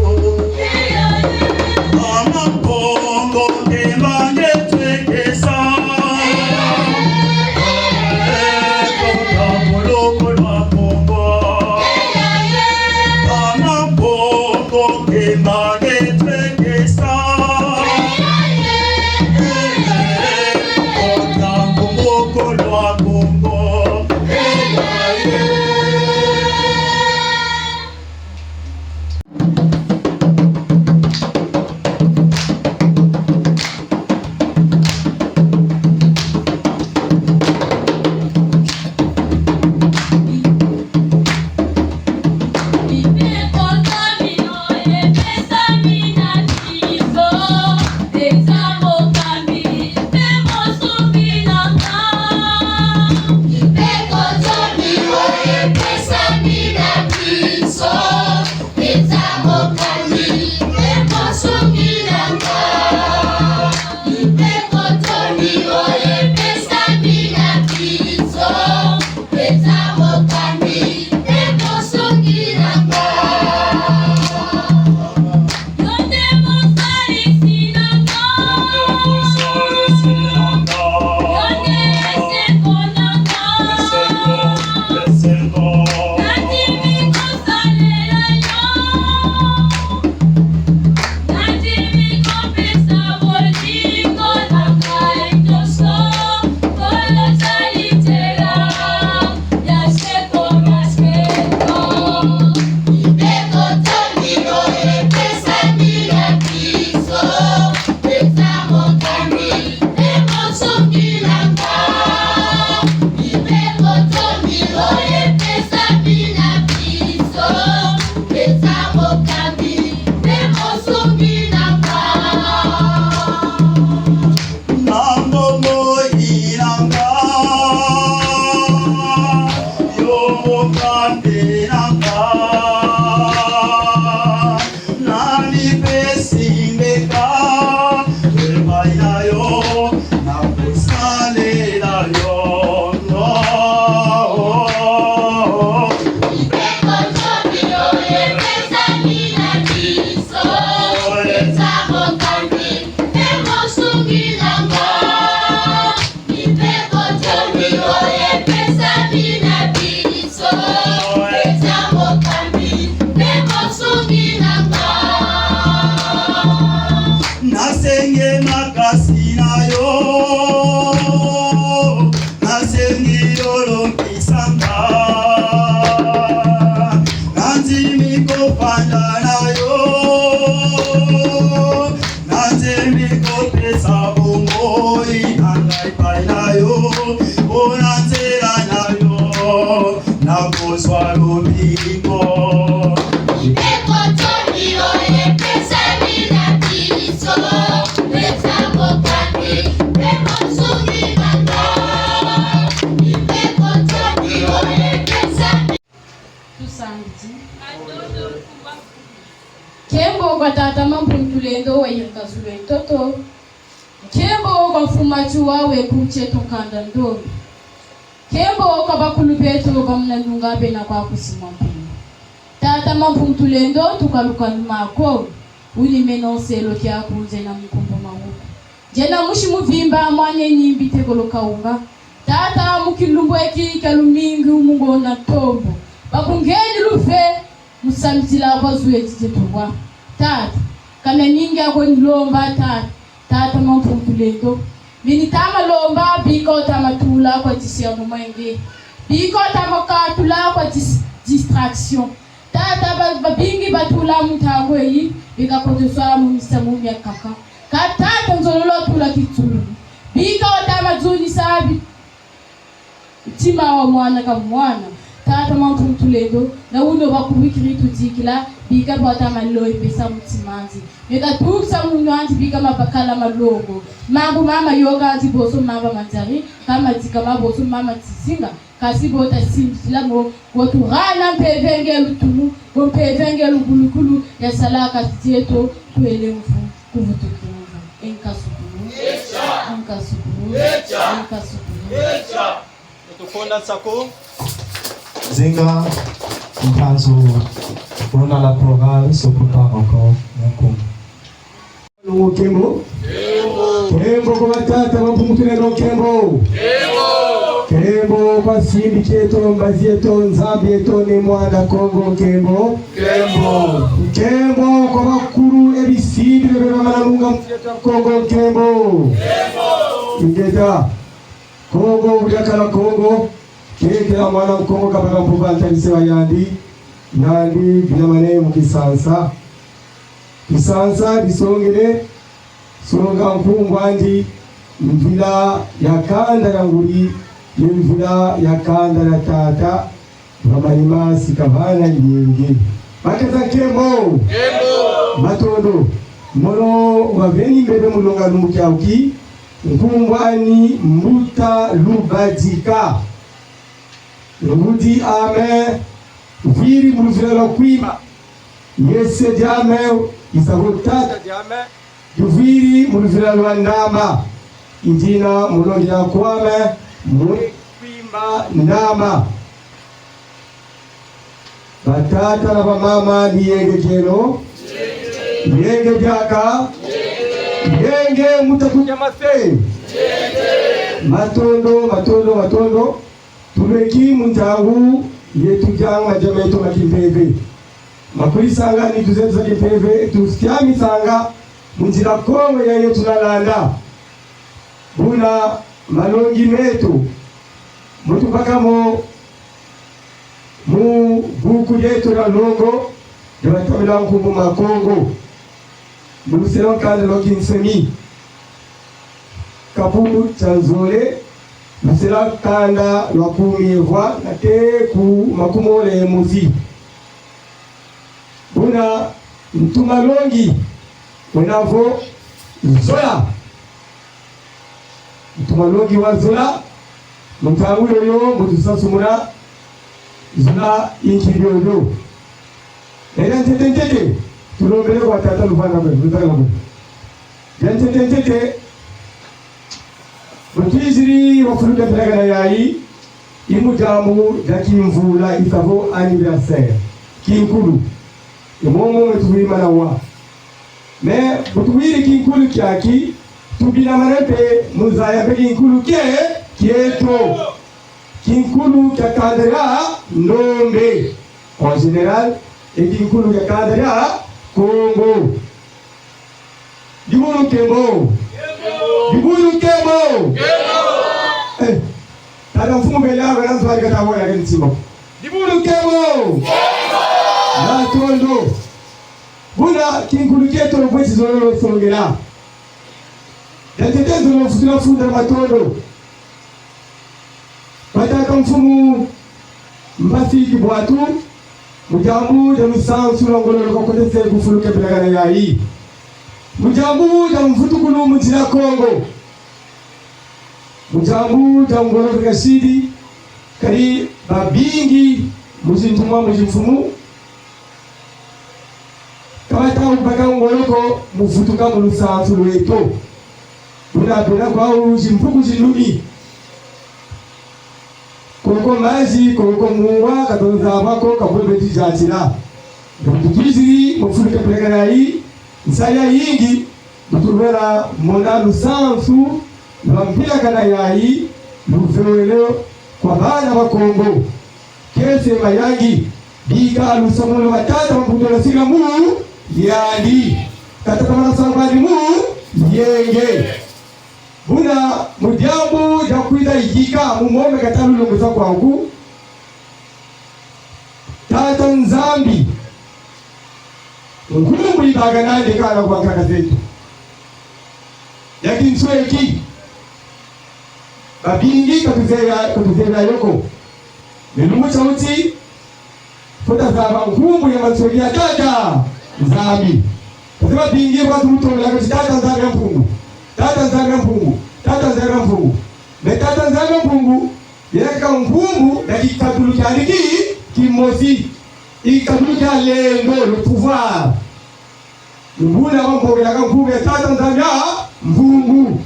Ama Kongo ke mange twekesa. Eto ta koloko lwa Kongo. Ama Kongo ke mange twekesa. Kota ku moko lwa Kongo. Tusambidi. Nkembo kwa Tata Mampungu Tulendo wa yinka zulu ntoto. Nkembo kwa Mfumu Matsoua we ku tieto nkanda ndombe. Nkembo kwa bakulu beto ba muna nunga bena kwa kusimwa mpila. Tata Mampungu Tulendo, tukaluka numa ko, wuni meno nselo kiaku nzena mu nkumbu mawuku. Nzena musi muvimba mwane nimbi tekolo kawunga. Tata, mu kilumbu eki kia lumingu mu ngonda ntombo, bakungeni luve mu sambidila kwa zulu eti tieto wa. Tata, ka mia mingi ako nilomba, Tata, Tata Mampungu Tulendo. Mini tama lomba, bika wutama tula kwa discernement nge. Bika wutama katula kwa dis-, distraction. Tata, ba, babingi batula mu ntangu eyi, bika kotoswa mu misamu miakaka. Ka Tata nzololo tula kitsulu. Bika wutama zunisa bi-, ntima wa mwana ka mwana. Tata Mampungu Tulendo, na wuna bakubikiri tudikila, bika bwata malo ipesa mutima'andi. Meka tukisa munwa'andi bika mabakala malongo. Mambu mama yoka'andi bonso mama Manzari, ka madikama bonso mama Tizinga, kasi bo tasimbila mo, bo tuhana mpeve nge lutumu, bo mpeve nge lungulukulu, ya salaka tieto, twele mvu. Kuvutukila. Enkasukulu. Enkasukulu. Enkasukulu. Tukonda nsako. Zinga, mpanzu, on a la chorale, se prépare encore, mon con. Nkembo. Nkembo kwa Tata Mampungu Tulendo, nkembo. Nkembo kwa simbi tieto, mbazi eto, Nzambi eto, Ne Mwanda Kongo, nkembo. Nkembo. Nkembo kwa bakulu e bisimbi bebe bamana lunga mu tieto Kongo, nkembo. Nkembo. Ingeta. Kongo, bu diakala Kongo, kekela mwana Kongo kabaka mpuva ntalise wa yandi, yandi binamane mu Kisansa. Kisansa disongele, songa nkumbu andi, mvila ya kanda ya nguri, ye mvila ya kanda ya tata, Bamanima sika bana yenge. Bakeza nkembo. Nkembo. Matondo. Mono waveni mbebe mu longa lumbu kiawu ki, nkumbu ani Mbuta Lubadika. Ngudi ame, viri mu luvila lwa Kwimba. Ye se diame, isaho tata diame. Duvwiri mu luvila lwa Ndama, i dina mu longi dia kwame, mwe Kwimba Ndama. Batata na bamama, ni yenge kieno, yenge diaka, yenge mu tatu dia mase. Matondo, matondo, matondo. Tulweki mu ntangu yetu dianga madia meto ma kimpeve. Ma kwisanga nitu zeto za kimpeve, tusiamisanga mu nzila Kongo yayi tunalanda. Buna malongi meto, mu tubaka mo mu buku dieto dia longo, dia batambila nkumbu ma Kongo. Mu lusela nkanda lwa kinsemi, kapu tia nzole, lusela nkanda lwa kumi ye vwa na te ku makumole ye mosi. Buna ntu malongi wena vo zola. Ntu malongi wa zola, mu ntangu yoyo, mu tusansumuna, zola inki diodio. Ela ntete ntete, tulombele kwa tata luvanga kwe, luvanga kwe. Dia ntete ntete, bu twiziri wa fulu dia mpelakana yayi, i mu diambu dia kimvula, isaho anniversaire. Kinkulu. I momo mwe tuwiri mana wa. Mais bu tuwiri kinkulu kiaki, tubinamane mpe mu zaya mpe kinkulu kie, kieto. Kinkulu kia kanda dia ndombe. En général, e kinkulu kia kanda dia Kongo. Dibundu nkembo. Dibundu nkembo. Eh, tata mfumu bela, bela nzwari kata wona ke ntima. Dibundu nkembo. Matondo. Buna kinkulu kieto lubweti zololo songela. Dia ntete nzolo futula funda matondo. Batata mfumu, Mpasi ki bwatu, mu diambu dia lusansu lwa ngolo lukokotese ku fulu kepelakana yayi. Mu diambu dia mvutukulu mu nzila Kongo. Mu diambu dia ngolo zikasidi, kadi babingi mu zintumwa, mu zimfumu, ka bata baka ngolo ko mu vutuka mu lusansu lweto. Buna bena kwawu zimpuku zinumi. Koko mazi, koko mungwa, ka tuzaba ko, ka bwe beti zatila. Nge bu tutwiziri mu fulu kepelakana yayi, nsayi yayingi, bu tuvela mona lusansu lwa mpilakana yayi, luvewele kwa bana ba Kongo. Kiese mayangi, bika lusamu lwa tata wa mbuto na sila mu yandi. Tata tamana sangani mu yenge. Buna mu diambu dia kwiza yika mu mome kata lulongesa kwaku. Tata Nzambi, nkumbu yibaka nandi kana kwa nkaka zeto. Ya kinsweki. Babingi ka tuzela, ka tuzela yo ko. Ni lumbu tia wuti, fweti zaba nkumbu ya mansweki ya Tata Nzambi. Parce que babingi batu mutola kati Tata Nzambi ya Mpungu. Tata Nzambi ya Mpungu. Tata Nzambi ya Mpungu. Mais Tata Nzambi ya Mpungu, yeka nkumbu ya kikatulu kiandi ki, kimosi. Kikatulu kia lendo, le pouvoir. Ni buna bambokelaka nkumbu ya Tata Nzambi ya Mpungu.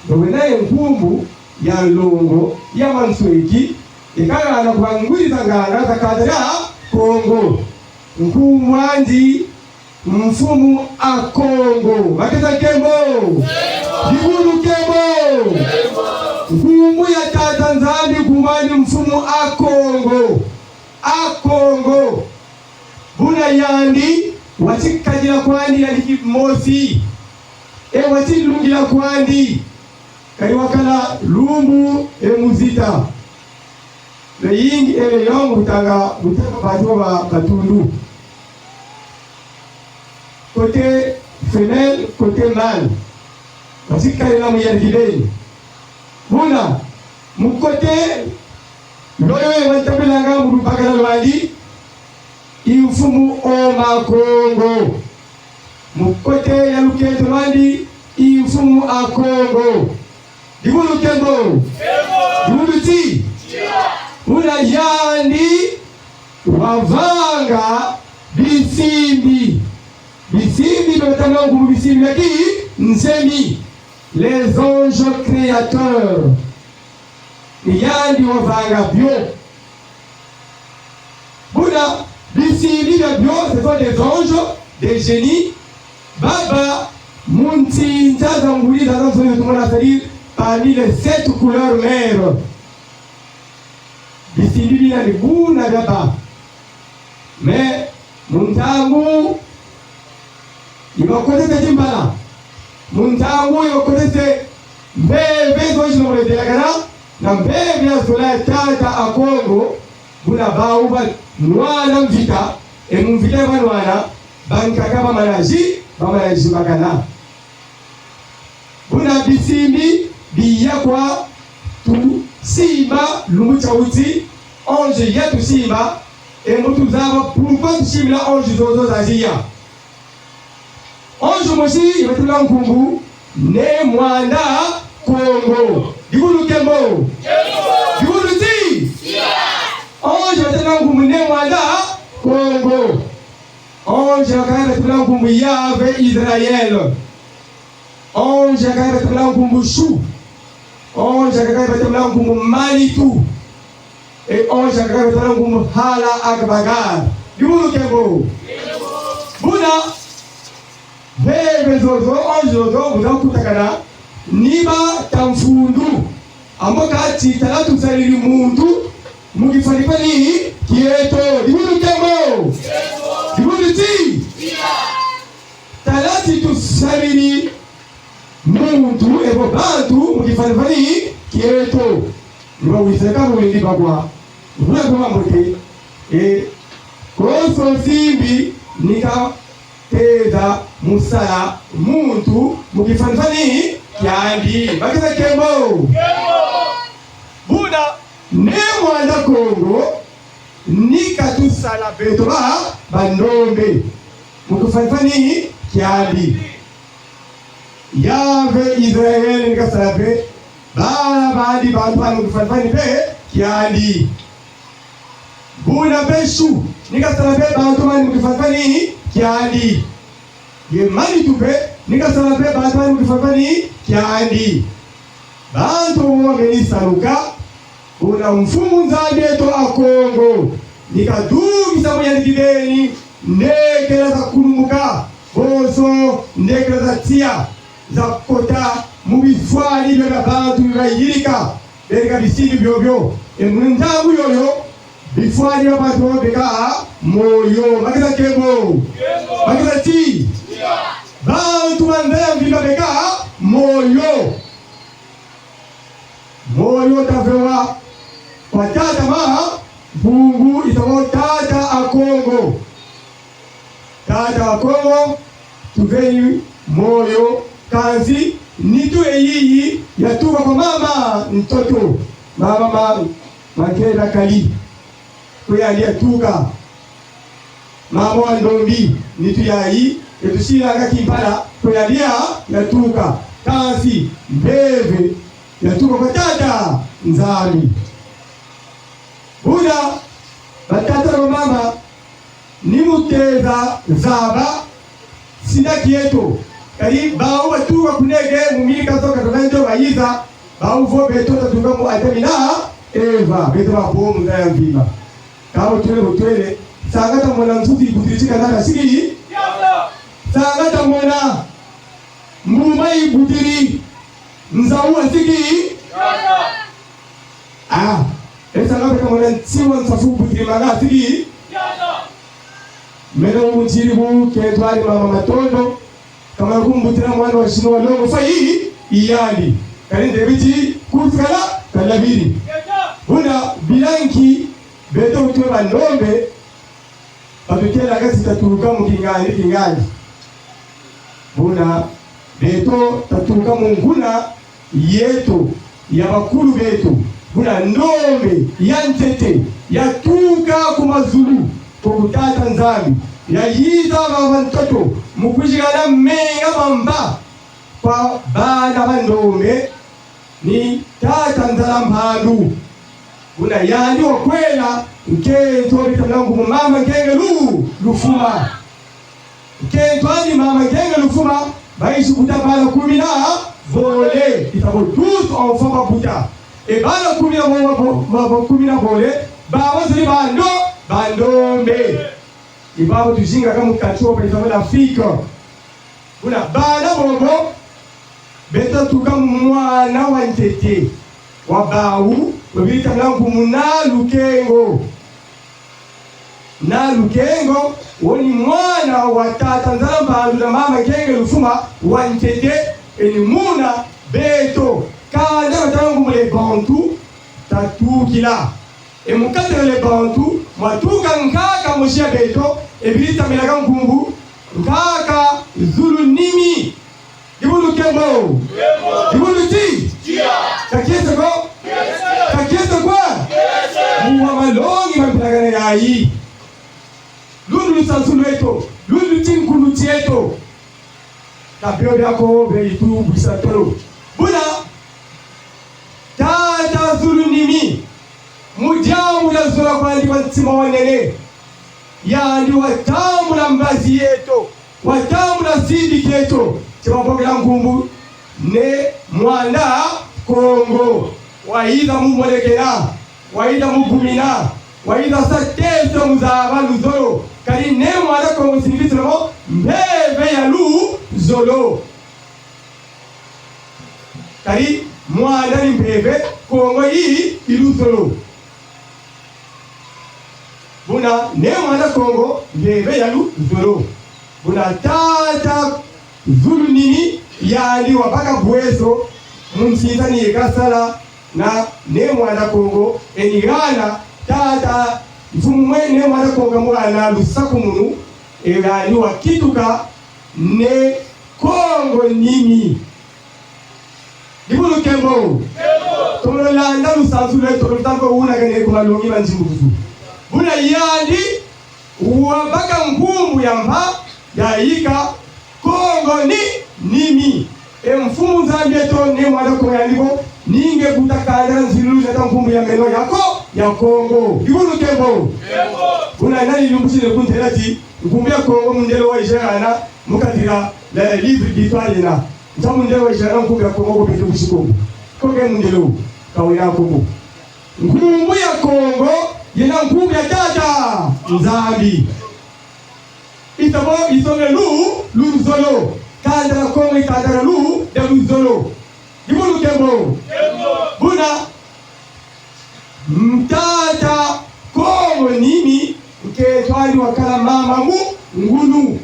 Ndo wena ye nkumbu ya nlongo, ya mansweki, yeka hana kwa nguri za nganga za kanda dia Kongo. Nkumbu andi Mfumu a Kongo. Bakesa nkembo. Dibundu nkembo. Nkumbu ya Tata Nzambi, nkumbu andi Mfumu a Kongo. A Kongo. Buna yandi, wati kadila kwandi yandi kimosi. E wati lungila kwandi. Kadi wakala lumbu e mu zita. Le yingi e le yongo butanga, butanga bantu ba, batundu. Côté femelle, côté mâle. Wati kadila mu yandi kibeni. Buna, mu côté, loyo watabilanga mu lubakala lwandi, i Mfumu Oma Kongo. Mu côté ya lukento lwandi, i Mfumu a Kongo. Dibundu nkembo. Dibundu ti. Buna yandi wavanga bisimbi. Bisimbi bia batanga nkumbu bisimbi bia ki nsemi. Les anges créateurs. Ni yandi wavanga bio. Buna, bisimbi bia bio, ce sont des anges, des génies. Baba, mu ntinza za nguri zazansoni tumona, c'est-à-dire parmi les sept couleurs mères. Bisimbi bina ni buna biabâ. Mais, mu ntangu yi bakotese timbala, mu ntangu yi bakotese mpeve zo zina mu ledelakana, na mpeve ya zola ya tata a Kongo, buna bawu banwana mvita, e mu mvita ya banwana, bankaka bamana zi-, bamana zimbakana. Buna bisimbi biya kwa tusimba lumbu tia wuti, ange ya tusimba, e mu tuzaba pourquoi tusimbila ange zozo zaziya. Ange mosi yi batula nkumbu Ne Mwanda Kongo. Dibundu nkembo. Dibundu ti. Ange batula nkumbu Ne Mwanda Kongo. Ange bakaka batula nkumbu Yahvé Israël. Ange bakaka batula nkumbu Chou. Ange bakaka batula nkumbu Manitou. E ange bakaka batula nkumbu Hala Akbagar. Dibundu nkembo. Buna, mpeve zozo, ange zozo, bu za kutakana, ni ba ta mfundu. Ambo kati tala tusariri muntu, mu kifwanikfwani kieto. Dibundu nkembo. Dibundu ti. Tala ti tusariri muntu, e bo bantu, mu kifwanikfwani kieto. Ni ba wiseka mu windi bakwa. Mvula kwa mbote. E, konso simbi ni ka teza mu sala muntu mu kifwanikfwani kiandi. Bakisa nkembo. Buna Ne Mwanda Kongo, Ni katusala beto ba, bandombe. Mu kifwani-fwani kiandi. Yave Israele ni kasala mpe bana bandi bantu bandi mu kifwani-fwani mpe kiandi. Buna Besu, ni kasala mpe bantu bandi mu kifwani-fwani kiandi. Ye Manitu mpe, ni kasala mpe bantu bandi mu kifwani-fwani kiandi. Bantu bo bameni saluka, buna Mfumu Nzambi eto a Kongo, ni kadukisa mu yandi kibeni, ndekela za kulumuka, bonso ndekela za tiya, za kota mu bifwani bia bantu bi bayirika, beri ka bisidi biobio. E mu ntangu yoyo, bifwani bia bantu beka moyo. Makisa nkembo. Makisa ti. Bantu ba nza ya mvimba beka moyo. Moyo tavewa kwa tata Mpungu, itawa tata a Kongo. Tata wa Kongo, tuveni moyo, kansi nitu eyiyi yatuka kwa mama ntoto, mama ma, Mankenda Kali. Kwe yandi yatuka. Mama wa ndombi, nitu yayi, yetusilanga kimpala, kwe yandi ya, yatuka. Kansi mpeve yatuka kwa tata Nzambi. Buna, batata na bamama, ni mu teza zaba sina kieto. Kadi bawu batuka ku nege mu mille quatre cent quatre-vingt-deux bayiza, bawu vo beto tatuka mu Adami na Eva, beto babo mu nza ya mvimba. Kâ bu twele, bu twele, sanga tamona nzuzi yibutiri ti kanaka siki. Sanga tamona mbuma yibutiri nzawu wa siki. Ah, e sanga mpe tamona nti wa nsafu wubutiri manga siki. Meno wu ntiri bu kentwari mama Matondo, kamana kumbutila mwana wa sino wa longo fa yi, yi yandi. Kani nde biti, kusikala, kalabiri. Buna bilanki, beto twe bandombe, batutêla kasi tatuka mu kingandi, kingandi. Buna beto tatuka mu nguna yeto, ya bakulu beto. Buna ndombe ya ntete yatuka ku mazulu, ku ku tata Nzambi. Yayiza baba ntoto, mu kuzikana menga mamba kwa bana ba ndombe, ni tata Nzala Mpandu. Buna yandi wakwela nkento bita muna nkumbu mama Nkenge Lu, Lufuma. Nkento andi mama Nkenge Lufuma, bayisi buta bala kumi na bole, itabo douze enfants babuta. E bala kumi na bo, bo, bo, bo, kumi na bole, babo ziri bando, bandombe. I babo tuzingaka mu kati wo, bayita mu l'Afrique. Buna bana bobo, beto tuka mu mwana wa ntete wa bawu, babita muna nkumbu Na Lukengo. Na Lukengo, wo ni mwana wa tata Nzala Mpandu na mama Nkenge Lufuma wa ntete, e ni muna beto, kanda batanga nkumbu les Bantous, tatukila. E mu kati na les Bantous, mwatuka nkaka mosi ya beto, e biri tambelaka nkumbu, nkaka Zulu Nimi. Dibundu nkembo. Dibundu ti. Takiese ko. Takiese kwa. Mu wa malongi ma mpilakana yayi. Lundu lusansu lweto. Lundu tinkulu tieto. Ka bio biako beri tu bwisa tolo. Buna, tata Zulu Nimi, mu diambu dia zola kwandi kwa ntima wa nene, yandi watambula mbazi yeto, watambula sidi kieto, tia babokela nkumbu Ne Mwanda Kongo. Wayiza mu molekela, wayiza mu gumina, wayiza sa teso mu zaba luzolo. Kadi Ne Mwanda Kongo signifie seulement mpeve ya luzolo. Kadi Mwanda ni mpeve, Kongo yi, yi luzolo. Buna Ne Mwanda Kongo, mpeve ya luzolo. Buna tata Zulu Nimi, yandi wabaka bweso, mu nsinsa ni ye kasala na Ne Mwanda Kongo, e ni hana, tata, mfumu mwe Ne Mwanda Kongo mu hana lusakumunu, e yandi wakituka Ne Kongo Nimi. Dibundu nkembo. Tomolo landa lusansu lweto, lutako wuna kene ku malongi ma nzimbukusu. Buna yandi wabaka nkumbu ya mpa, yayika Kongo ni Nimi. E Mfumu Nzambi eto, ni mwana ko yandi ko, ni nge kutakanda nzilulu za ta nkumbu ya meno yako, ya Kongo. Dibundu nkembo. Buna nani lumbu tine kuntela ti, nkumbu ya Kongo mundele wayizi hana, mu kati dia, le livre d'histoire yena. Nta mundele wayizi hana nkumbu ya Kongo ko beto ku Sikongo. Ko ke mundele wo, ka wena ko ko. Nkumbu ya Kongo, yena nkumbu ya Tata Nzambi. Itabo, isonge lu, luzolo. Kanda dia Kongo, kanda dia lu, dia luzolo. Dibundu nkembo. Buna, Tata Kongo Nimi, nkento andi wakala Mama Ngu-, Ngunu.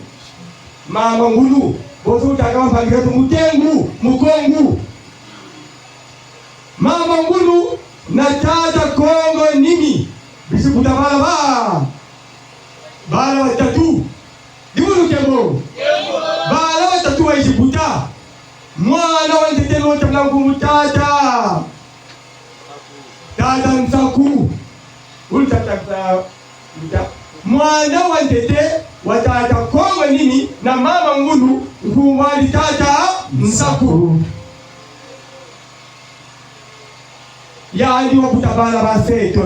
Mama Ngunu. Bonso wutaka mpangi zeto Mutengu, Mukongo. Mama Ngunu na Tata Kongo Nimi, bisi buta bala ba, bala batatu. Dibundu nkembo. Bala batatu bayizi buta. Mwana wa ntete ni wo tabila nkumbu Tata. Tata Nsaku. Wulu Tata Nsa-, Nsa-, mwana wa ntete wa Tata Kongo Nimi na Mama Ngunu, nkumbu andi Tata Nsaku. Yandi wabuta bala ba sept.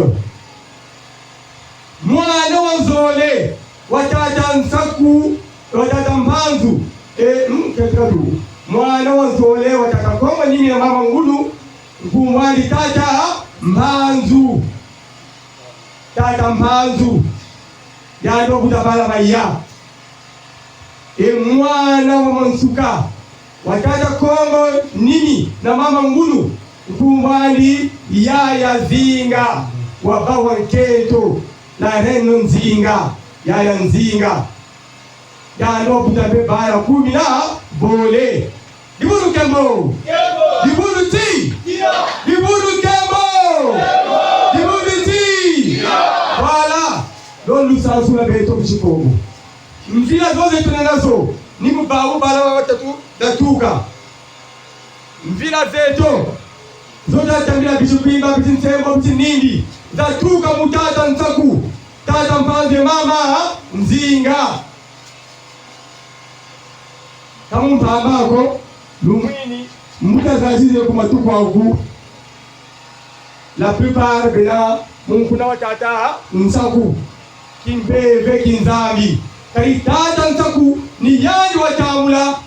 Mwana wa nzole wa Tata Nsaku, wa Tata Mpanzu. E, mm, ketika du. Mwana wa nzole wa Tata Kongo Nimi na Mama Ngunu, nkumbu andi Tata Mpanzu. Tata Mpanzu. Yandi wabuta bala baya. E mwana wa mansuka wa Tata Kongo Nimi na Mama Ngunu, nkumbu andi Yaya Nzinga, wa bawa nkento, la reine Nzinga, Yaya Nzinga. Yandi wabuta mpe bala kumi na bole. Dibundu nkembo. Dibundu ti. Dibundu nkembo. Dibundu ti. Voilà. Lo lusansu lwa beto ku Sikongo. Mvila zo zeto twena nazo, ni mu bawu bala ba batatu zatuka. Mvila zeto, zo zatambila biti Kwimba, biti Nsembo, biti Nindi, zatuka mu Tata Nsaku, Tata Mpanzu, Mama Nzinga. Ka mu mpamba ko, lumwini, mbuta zazize ku matuku aku. La plupart bena mu nkuna wa Tata Nsaku. Kimpeve, kinzambi. Kadi Tata Nsaku ni yandi watambula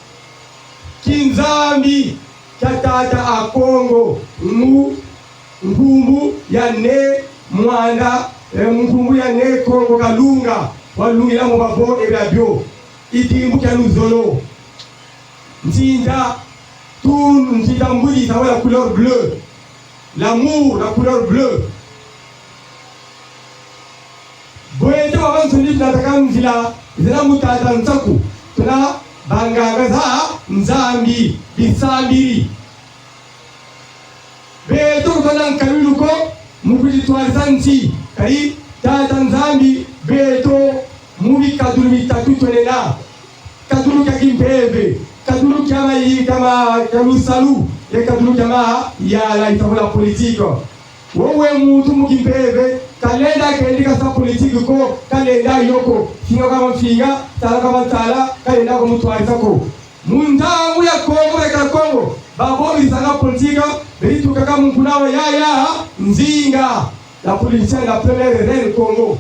kinzambi kia Tata a Kongo mu nkumbu ya Ne Mwanda, eh, mu nkumbu ya Ne Kongo Kalunga, walungila mu babo e biabio. Idimbu kia luzolo. Ntinda, tu, ntinda mbuli, ça veut la couleur bleue. L'amour, la couleur bleue. Bweto babansoni tunataka nzila zena mu Tata Nsaku, tuna banganga za Nzambi, bisambiri. Beto ka twena nkayilu ko mu kuditwarisa nsi, kadi Tata Nzambi beto mu bikadulu bitatu twenena. Kadulu kia kimpeve, kadulu kia mayi-, kia ma-, kia lusalu, ye kadulu kia mayala, i ta vula politique. Wowo muntu mu kimpeve, ka lenda kendi ka sa politique ko, ka lenda yo ko, finga kwa mfinga, tala kwa tala, ka lenda ko mutwarisa ko. Mu ntangu ya Kongo, ya ka Kongo, babo bisanga politique, beri tukaka mu nkuna wa Yaya Nzinga, la politicienne, la première reine Kongo.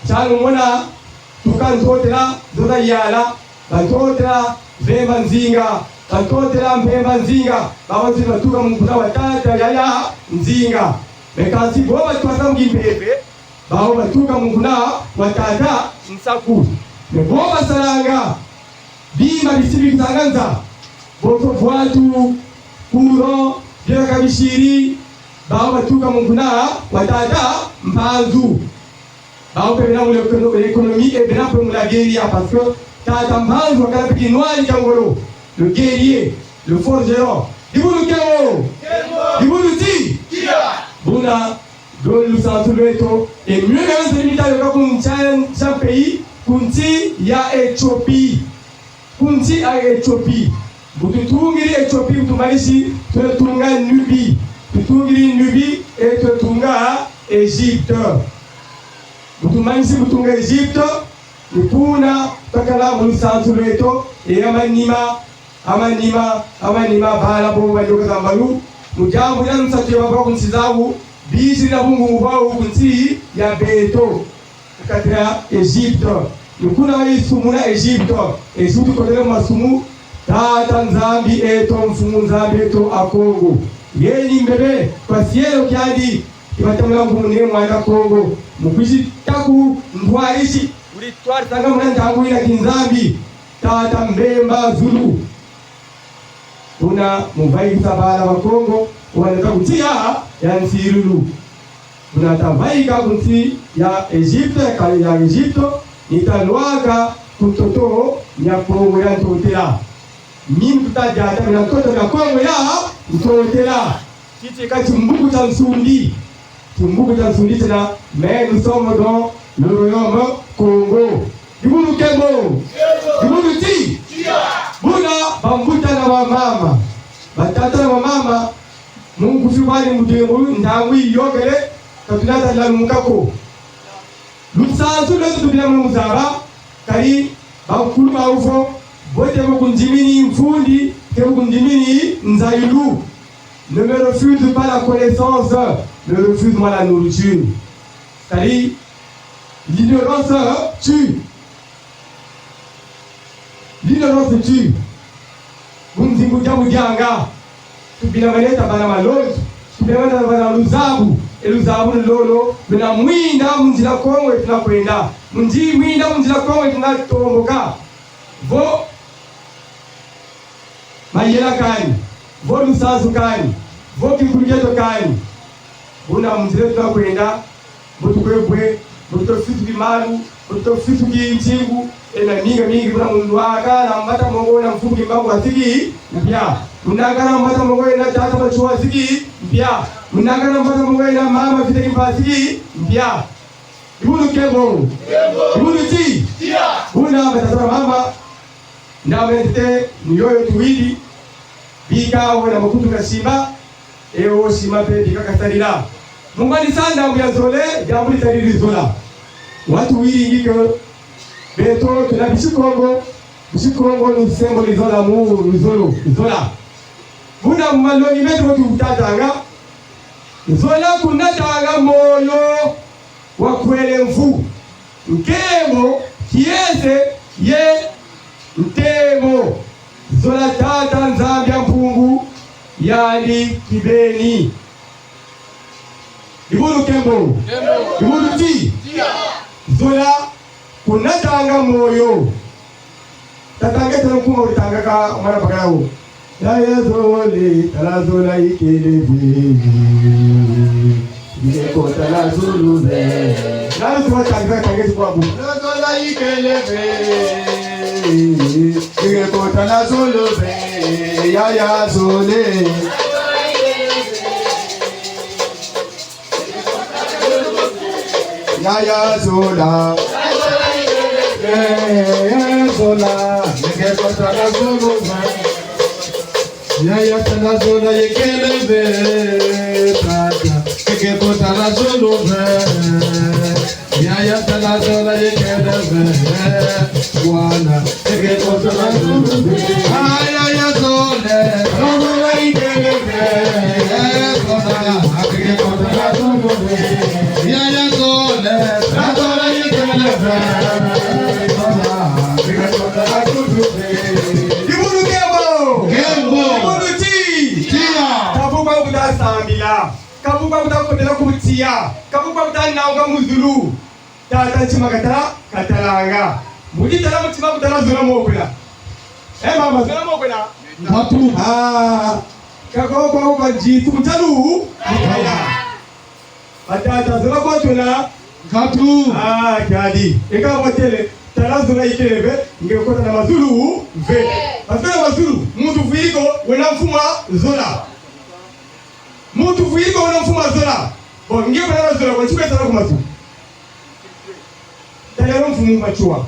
Ntiangu mona, tuka Ntotela, Nzota Yala, ba Ntotela, Mvemba Nzinga, ba Ntotela, Mpemba Nzinga, babansoni batuka mu nkuna wa Tata Yaya Nzinga. Mais kansi bo batwasa mu kimpeve, bawu batuka mu nkuna wa Tata Nsaku. Mais bo basalanga bima bisi bikisanga nza, boto bwatu, courant, biela ka bisiri, bawu batuka mu nkuna wa Tata Mpanzu. Bawu mpe bena mu l'écono-, l'économie et bena mpe mu la guérilla, parce que Tata Mpanzu wakala mpe kinwani kia ngolo, le guerrier, le forgeron. Dibundu nkembo. Dibundu ti. Buna, dio lusansu lweto, et mieux que ça, ni mita yoka ku nsi ya, nsi ya pays, ku nsi ya Éthiopie. Ku nsi ya Éthiopie. Bu tutungiri Éthiopie, bu tumanisi, twele tunga Nubie. Tutungiri Nubie, et twele tunga Égypte. Bu tumanisi mu tunga Égypte, ni kuna twakala mu lusansu lweto, e ya manima, a manima, a manima, bala bo bandoka za mbalu, mu diambu dia nsatu ya baba ku nsi zawu, bizidi na bungungu bwawu ku nsi ya beto. Kati ya Égypte. Ni kuna Yezu muna Égypte. Yezu tukotele mu masumu, Tata Nzambi eto, Mfumu Nzambi eto a Kongo. Yeni mbebe, kwa sielo kiandi, kibatamula nkumbu ne mwana Kongo. Mu kwizi taku ndwa isi, wuri twarisanga muna ntangu yina kinzambi, Tata Mbemba Zulu. Buna mu vaikisa bala ba Kongo, kubaleka ku nsi ya, ya nsilulu. Buna tavaika ku nsi ya Égypte, ya ka-, ya Égypte, ni talwaka ku ntoto ya Kongo ya Ntotela. Minu tuta diata mina ntoto ya Kongo ya Ntotela. Titi ka timbuku tia nsundi. Timbuku tia nsundi tina, mais nous sommes dans le royaume Kongo. Dibundu nkembo. Dibundu ti. Buna bambuta na bamama, batata na bamama, mu nkufi bani mu diambu, ntangu yiyôkele, ka tuna ta lalumuka ko. Lusansu lweto tubila mu zaba, kadi bankulu bawu vo, bo te bo kundimini mfundi, te bo kundimini nzayilu. Ne me refuse pas la connaissance, mais refuse-moi la nourriture. Kadi, l'ignorance tue. L'ignorance tue. Bunzimbu dia budianga. Tubila maneta bana malongi. Tubila maneta bana luzabu. E luzabu ni lolo, luna mwinda mu nzila Kongo yi tuna kwenda. Mundi mwinda mu nzila Kongo yi tuna tomboka. Vo mayela kani, vo lusansu kani, vo kinkulu kieto kani. Buna mu nzila tuna kwenda, mbo tukwe bwe, mbo tuto fituki malu, mbo tuto fituki ntingu, ena mingi mingi, buna muntu wakana mbata mongo na mfumu Kimbangu asiki mpia. Muntu wakana mbata mongo ena tata Matsoua asiki mpia. Muntu wakana mbata mongo ena mama Vita Kimpa asiki mpia. Dibundu nkembo. Dibundu ti. Buna batata na mama, ndambu ya ntete ni yoyo tuwiri, bika wena makutu kasimba, e wo simba mpe bika kasalila. Mu manisa ndambu ya zole, diambu ditaliri zola. Watu wiringi ke beto tuna bisi Kongo, bisi Kongo nous symbolisons l'amour, luzolo, zola. Buna mu malongi meto tutatanga, zola kunatanga moyo wa kwele mvu. Nkembo, kiese ye ntemo. Zola Tata Nzambi a Mpungu, yandi kibeni. Dibundu nkembo. Dibundu ti. Zola kunatanga moyo. Tatange tala nkunga wutangaka mwana bakala wo. Yaya zole, tala zola yikele ve. Nge ko tala zulu ve. Nani tuwa tangisa, tangisi kwa bu. Tala zola yikele ve. Nge ko tala zulu ve. Yaya zole. Yaya zola. Eh, zola. Nge ko tala zulu ve. Yaya tala zola yikele ve. Tata. Nge ko tala zulu ve. Yaya tala zola yikele ve. Wana. Nge ko tala zulu ve. Yaya zole. Zola yikele ve. Zola. Nge ko tala zulu ve. Yaya zole. Zola yikele ve. Zola. Nge ko tala zulu ve. Dibundu nkembo. Nkembo. Dibundu ti. Tiya. Ka bu kwa kuta sambila. Ka bu kwa kuta kotela ku tiya. Ka bu kwa kuta nanga mu zulu. Tata ntima kata, katalanga. Mu di tala mutima kutala zola mo kwena. Eh, mama, zola mo kwena. Nkatu. Ah, ka ko kwa kwa nzitu mutalu. Mutaya. Batata, zola kwa twena. Nkatu. Ah, kiadi. E ka kwa tele, tala zola yikele ve, nge kota na mazulu ve. Parce que na mazulu, muntu vwiri ko, wena mfumu a zola. Muntu vwiri ko, wena mfumu a zola. Bon, nge kwa na zola, kwa nti kwe tala ku mazulu. Taleno mfumu Matsoua.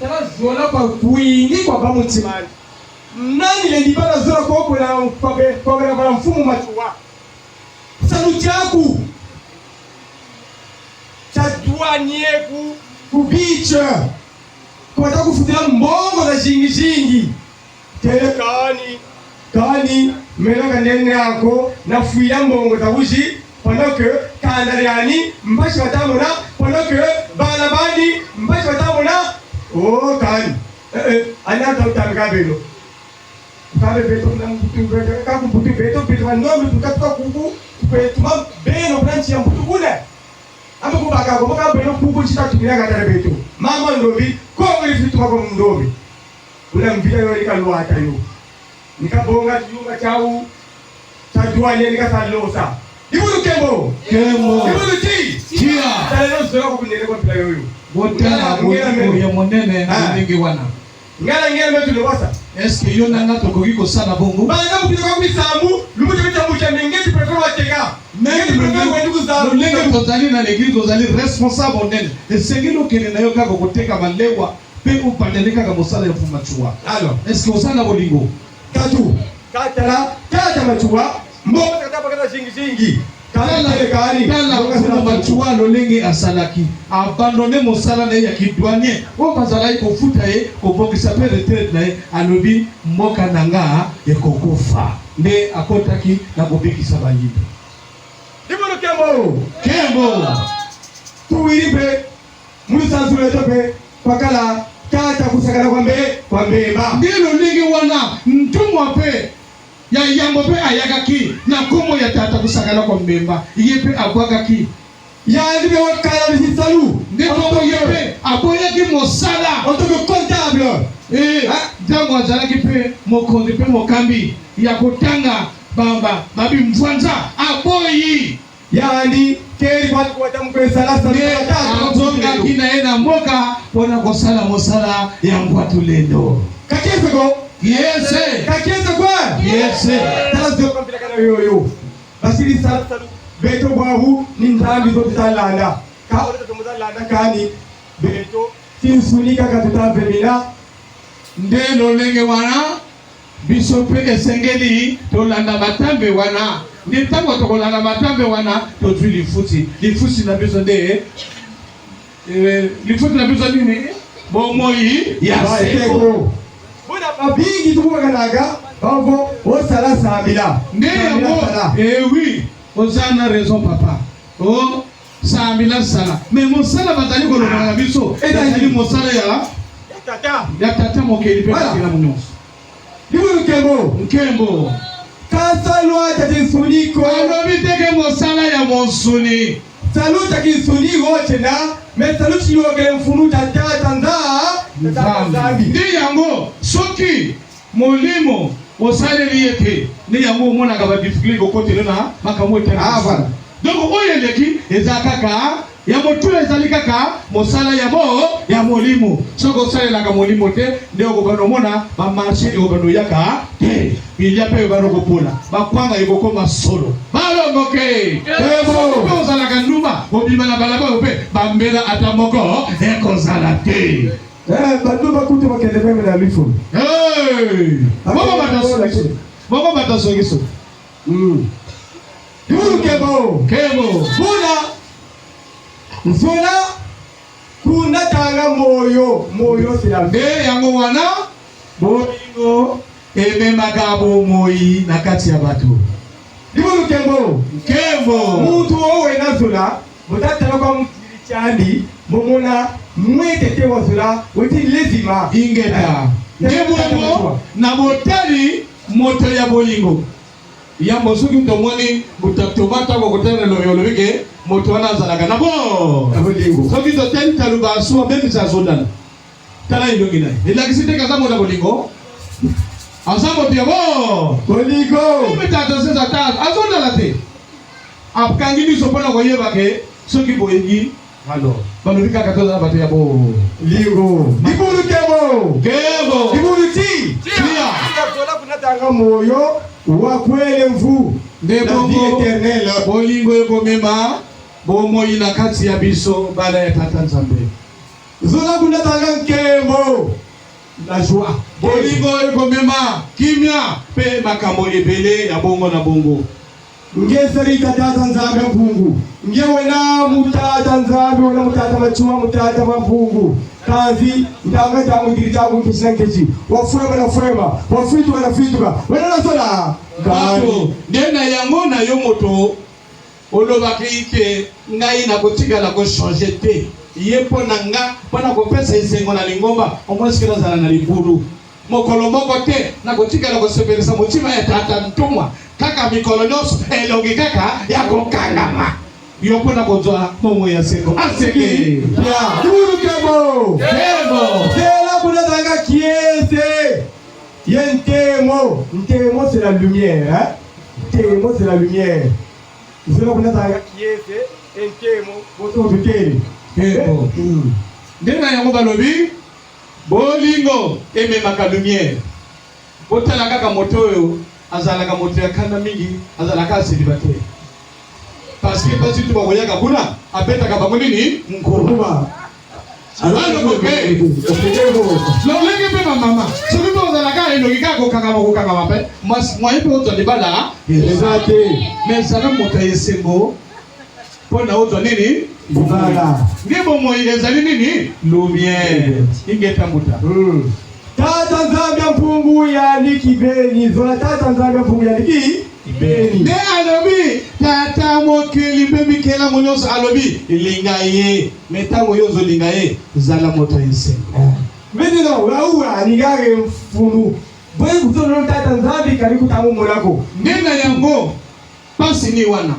Tala zola kwa kwingi kwa ba mutima andi. Nani lendi bala zola kwa kwena kwa be, kwa bena bala mfumu Matsoua? Salu tiaku. Douanier ku, ku beach. Kwa ta kufutila mbongo zazingi zingi. Têle kani, kani, meno ka nene ako, nafwila mbongo za wizi, pendant que kanda diani, mpasi bata mona, pendant que bana bani, mpasi bata mona. Oh, kani. Eh, eh, ana ta utambika beno. Kabe beto kuna mbutu, beto, ka ku mbutu beto, beto, ba ndombe, tuka, tuka kuku, kwe tuma beno, kuna nsi ya mbutu kuna. Ambe kubaka ko, baka beno kuku nsi ta tukila katala beto. Mama ndombi, Kongo yi fitu mako ndombi. Buna mvita yo ni kalwata yo. Ni kabonga tiyuma tiawu, tia douanier ni kasa losa. Dibundu nkembo. Nkembo. Dibundu ti. Tiya. Tala no zola ko kunene kwa mpila yoyo. Botala, ngela, ngela bolingo me- ya monene, ah, na ndenge wana. Ngala, ngela me tulewasa. Est-ce que yo na nga tokoki kosala bongo? Banda kupita kwa misambu, lumuti misambu tia menge ti préfère wateka. Même lolenge, lolenge tozali na l'église, tozali responsable monene. Esengeli okende na yo kaka koteka malewa, mpe obandeli kaka mosala ya Mfumu Matsoua. Alors. Est-ce que oza na bolingo? Tatu. Katala, tata Matsoua, mbo kata bakata zingi zingi. Tala, tala, tala, Mfumu Matsoua lolenge asalaki. Abandonner mosala na ye ya kidouanier. Oyo bazalaki kofuta ye, kobongisa mpe retraite na ye. Alobi, mboka na nga ekokufa. Nde akotaki na kobikisa bayimbi. Dibundu nkembo. Nkembo. Tuwiri mpe, mu lusansu lweto mpe, kwakala tata kusakana kwa mbe-, kwa mbemba. Nde lolenge wana, ntumwa mpe, ya yambo mpe ayakaki, na nkombo ya tata kusakana kwa mbemba. Ye mpe abwakaki. Yandi mpe wakala bisi salu. Nde bongo ye mpe, aboyaki mosala. En tant que comptable. Eh, ah, ntango azalaki mpe mokonzi mpe mokambi ya kotanga ba, ba, ba bimvwanza, aboyi. Yandi keri kwa, kwa ta mu kwe sala, sala, nde tata, azongaki na ye na mboka mpo na kosala mosala ya Mvwatulendo. Kakiese ko? Kiese. Kakiese kwa? Kiese. Tala zio kwa mpila kana yoyo. Basiri sala salu. Beto bwabu ni ntambi zo tuta landa. Ka ole tuta landa kani. Beto. Tinsuni kaka tuta vemina. Nde lolenge wana, biso mpe esengeli tolanda matambe wana. Nde ntango tokolanda matambe wana, tozwi lifuti. Lifuti na biso nde, eh, lifuti na biso nini? Bomoi ya seko. Buna babingi tukubakanaka, bavo, osala sambila. Nde yango, sambila sala. Eh oui, oza na raison, papa. Oh, sambila sala. Mais mosala bazali koloba na biso, ezali mosala ya, ya tata. Ya tata mokeli mpe, voilà, kati na nyonso. Dibundu nkembo. Nkembo. Ka salu tia tinsuni ko. Alobi te ke mosala ya monsuni. Salu tia tinsuni ko tiena, mais salu tiyôkele mfunu tia tata Nza-, tata Nzambi. Nzambi. Nde yango, soki Molimo osaleli ye te, nde yango omonaka ba difficultés kokotela na makambo etali. Ah, voilà. Donc, oyo eleki, eza kaka, ya motu ezali kaka, mosala ya mo-, ya Molimo. Soki osalelaka Molimo te, nde okobanda omona, ba marché ekobanda oyaka te. Bilia mpe ekobanda kopola. Bakwanga ekokoma solo. Balongoke. Ebo. Soki mpe ozalaka ndumba, obima na balabala mpe, bambela ata moko ekozala te. Eh, bantu bakutu bakende meme na lifulu. Hey! Bakende. Bongo bata songiso. Bongo bata songiso. Mm. Dibundu nkembo. Nkembo. Buna, nzola, kuna tanga moyo, moyo sila. Nde yango wana, bolingo ememaka bomoi na kati ya bato. Dibundu nkembo. Nkembo. Muntu oyo wena zola, bu tatala kwa mutiri tiandi, mbo mona mwete te wa zola, weti lezima. Ingeta. Eh, nge bongo, na botali moto ya bolingo. Yambo soki tomoni, bu ta-, tomata kokotela lobi, olobi ke, moto wana azalaka na bo-. Na bolingo. Soki totali taluba aswa, bemisa zodana. Tala elongi na ye. Elakisi te ke aza moto ya bolingo. Aza moto ya bo-. Bolingo. Mimi tata seza tata. Azotala te. Akangi miso mpo na koyeba ke soki boyingi, alors, balobi kaka tozala bato ya bo-. Lingo. Dibundu nkembo. Nkembo. Dibundu ti. Tiya. Tiya. Zola kuna tanga moyo wa kwele mvu. Nde bongo, la vie éternelle. Bolingo ekomema bomoi na kati ya biso, bana ya Tata Nzambe. Zola kuna tanga nkembo, la joie. Bolingo ekomema kimia mpe makambo ebele ya bongo na bongo. Nge sarika Tata Nzambi a Mpungu. Nge wena mu Tata Nzambi, wena mu Tata Matsoua, mu Tata Mampungu. Kansi, ntanga ntangu diri ntangu nkesi na nkesi. Wafwema na fwema. Wafwituka na fwituka. Wena na zola. Ngani. Bato, nde na yango na yo moto, olobaki ke ngai nakotikala ko changer te. Ye mpo na nga, mpo na kopesa esengo na lingomba, omoni sika nazala na libulu. Mokolo moko te, nakotikala kosepelisa motima ya tata ntumwa, kaka mikolo nyonso, elongi kaka ya kokangama. Yo mpo na kozwa bomoi ya seko. Aseke. Ya, dibulu nkembo. Nkembo. Zela kuna zalaka kiese. Ye ntemo. Ntemo, c'est la lumière, hein? Ntemo, c'est la lumière. Zela kuna zalaka kiese, e ntemo, boso tutele. Nkembo. Mm. Nde na yango balobi, bolingo ememaka lumière. Botala kaka moto oyo, azalaka moto ya kanda mingi, azalaka célibataire. Parce que basi tu bakoyaka kuna, abetaka bango nini? Nkuruma. Alalo ko mpe. Lolenge mpe bamama. Soki mpe ozalaka elongi kaka kokangama, kokangama mpe. Mas-, moyen mpe ozwa libala, hein? Eza te. Mais zala moto ya esengo. Mpo na ozwa nini? Libala. Nge bomoi ezali nini? Lumière. Ingeta mbuta. Mm. Tata Nzambi a Mpungu yandi kibeni. Zola Tata Nzambi a Mpungu yandi ki-, kibeni. Nde alobi, Tata Mokeli mpe bikelamu nyonso alobi, linga ye. Mais ntango yo ozolinga ye, zala moto ya esengo. Maintenant, wawu alingaka mfunu. Boye kutolo Tata Nzambi kali kuta mu mona ko. Nde na yango, mpasi ni wana.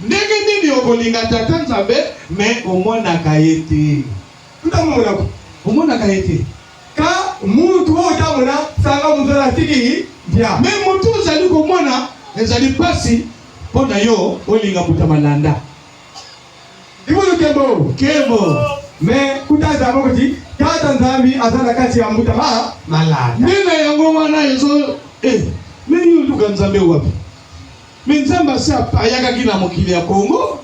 Ndenge nini okolinga Tata Nzambe, mais omonaka ye te? Kuta mu mona ko. Omonaka ye te. Ka muntu oyo otamona, sanga muntu na tiki, dia. Mais moto ozali komona, ezali mpasi mpo na yo olinga mbuta Malanda. Dibulu nkembo. Nkembo. Mais kuta zaba ko ti, Tata Nzambi aza na kati ya mbuta Ma-, Malanda. Nde na yango wana ezo, eh, mais yo luka Nzambe wapi? Mais Nzambe asi apa-, ayakaki na mokili ya Congo.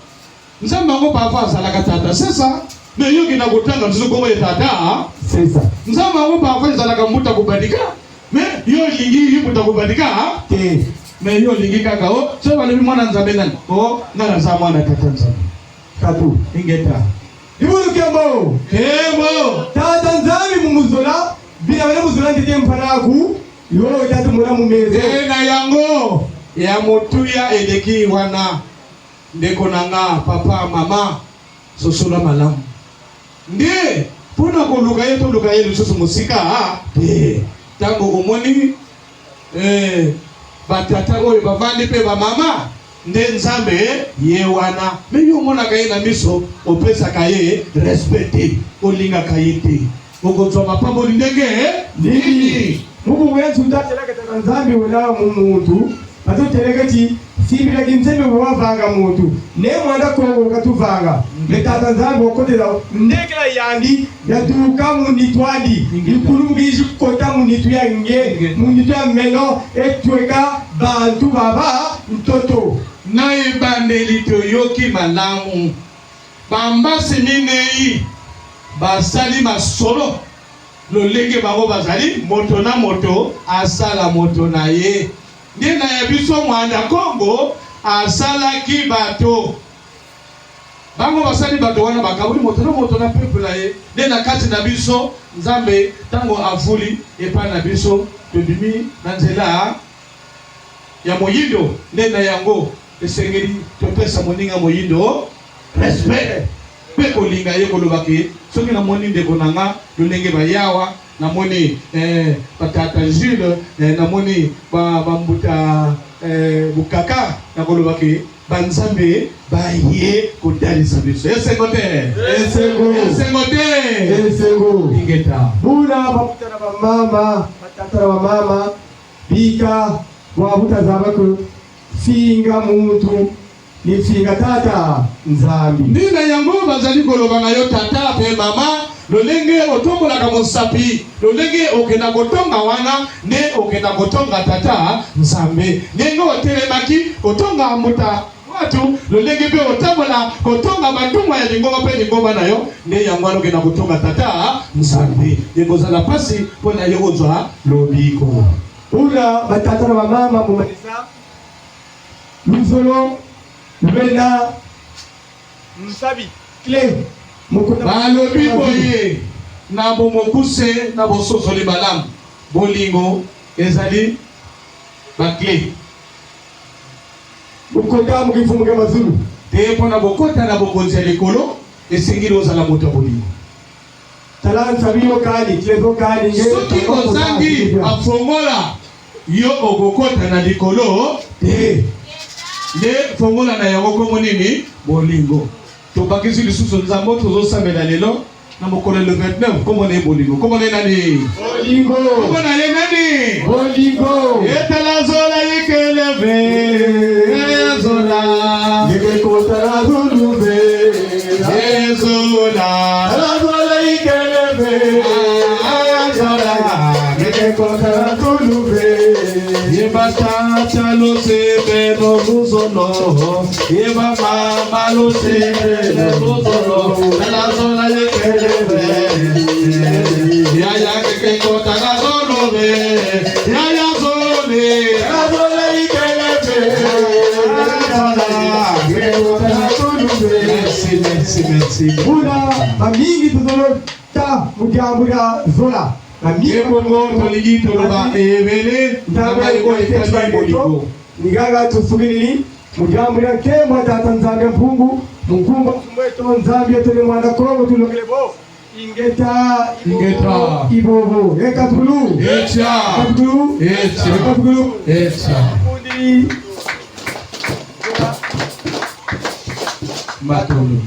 Nzambe yango parfois azalaka tata. C'est ça. Mais yo kina kotanga nsusu kombo ya tata, hein? C'est ça. Nzambe yango parfois ezalaka mbuta Kubadika. Mais yo olingi yo mbuta Kubadika, hein? Te. Mais yo olingi kaka, oh, soki balobi mwana Nzambe nani? Oh, nga naza mwana Tata Nzambe. Katu. Ingeta. Dibulu nkembo. Nkembo. Tata Nzambi mu muzola, bina bana muzola ntete mpanaku, yo tata mwana mu mezo. Eh, na yango, ya motuya eleki wana. Ndeko na nga, papa, mama, sosola malamu. Nde, mpo na koluka ye, toluka ye lisusu mosika te. Ntango omoni, eh, batata oyo bavandi mpe bamama, nde Nzambe ye wana. Mais yo omonaka ye na miso, opesaka ye respect te, olingaka ye te. Okozwa mapamboli ndenge nini? Mu bungu ya nsuta telaka Tata Nzambi wena mu muntu, bato teleke ti, simbila kinzembe wavanga muntu. Ne mwanda Kongo katuvanga. Mais Tata Nzambi wakotela ndekela yandi, yatuka mu nitu andi. Yikulu mu kizi kota mu nitu ya nge, mu nitu ya meno, etweka bantu baba ntoto. Na ebandeli toyoki malamu. Bambasi minei basali masolo, lolenge bango bazali, moto na moto asala moto na ye. Nde na ya biso Mwanda Kongo asalaki bato. Bango basali bato wana, bakaboli moto na moto na peuple na ye. Nde na kati na biso, Nzambe, ntango avuli epai na biso, tobimi na nzela ya moyindo. Nde na yango esengeli topesa moninga moyindo respect, mpe kolinga ye, koloba ke, soki namoni ndeko na nga, lolenge baya awa, namoni, eh, batata Jules, eh, namoni ba, bambuta, eh, Bukaka, nakoloba ke, banzambe baye kotalisa biso. Esengo te? Esengo. Esengo te? Esengo. Ingeta. Buna bambuta na bamama, batata na bamama, bika, bwa buta zaba ko finga muntu ni finga Tata Nzambi. Nde na yango bazali koloba na yo tata mpe mama, lolenge otombolaka mosapi, lolenge okenda kotonga wana, nde okenda kotonga Tata Nzambe. Ndenge otelemaki kotonga mbuta Watu, lolenge mpe otambola kotonga bantumwa ya lingomba mpe lingomba na yo, nde yango wana okenda kotonga Tata Nzambe. Ekozala mpasi mpo na yo kozwa lobiko. Buna batata na bamama, mu manisa, Luzolo lwena nsabi, clé, mu kota. Balobi boye, na bomokuse, na bososoli malamu, bolingo ezali ba clé. Mu kota mu kimfumu kia mazulu. Te mpo na bokota na bokonzi ya likolo, esengeli ozala moto ya bolingo. Tala nsabi yo kani, clé zo kani, nge. Soki ozangi bafongola, yo okokota na likolo te. Nde fongola na yango nkombo nini? Bolingo. Tobakisi lisusu Nzambe oyo tozosambela lelo na mokolo le vingt-neuf, nkombo na ye bolingo. Nkombo na ye nani? Bolingo. Nkombo na ye nani? Bolingo. Etala zola yikele ve. Ezola. Yeke kota na zulu ve. Ezola. Tala zola yikele ve. Ah, zola. Yeke kota na zulu ve. Yeba tata lose beno luzolo. Yeba mama lose beno luzolo. Tala zola yikele ve. Yaya keke kota na zulu ve. Yaya zole. Tala zola yikele ve. Merci, merci, merci. Buna, bamingi tuzolo ta mu diambu dia zola. Bamingi. Ebongo tolingi toloba ebele, na bayi ko etali bolingo. Ni haha tusukilili, mu diambu dia nkembo a Tata Nzambi a Mpungu, mu nkumbu a Mfumu eto Nzambi eto ne Mwanda Kongo tulongele bo. Ingeta, ingeta. Ibobo, e katukulu. Etia. Katukulu. Etia. E katukulu. Etia. Kundi. Matondo.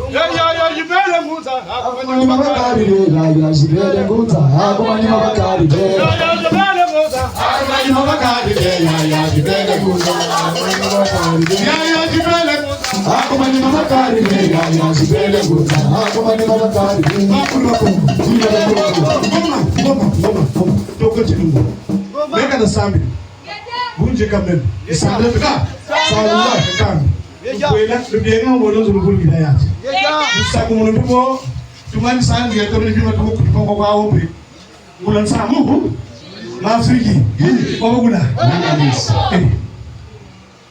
Ya, ya, ya, yibele ngunza. Akumani mabakari be, ya, ya, yibele ngunza. Akumani mabakari be. Ya, ya, yibele ngunza. Akumani mabakari be, ya, ya, yibele ngunza. Akumani mabakari be. Ya, ya, yibele ngunza. Akumani mabakari be, ya, ya, yibele ngunza. Akumani mabakari be. Makulu makulu. Ngoma, ngoma, ngoma, ngoma. Toko tilungu. Meka na sambi. Bunje kameme. Isambila fika. Sala kambi. Kwela, lubienga ngolo nzulu kulu kina yati. Lusakumunu ndumo, tumani sandi ya tolo ni bima tumo kutupa kwa kwa ombe. Ngula nsamu. Mafriki. Kwa ngula. Eh.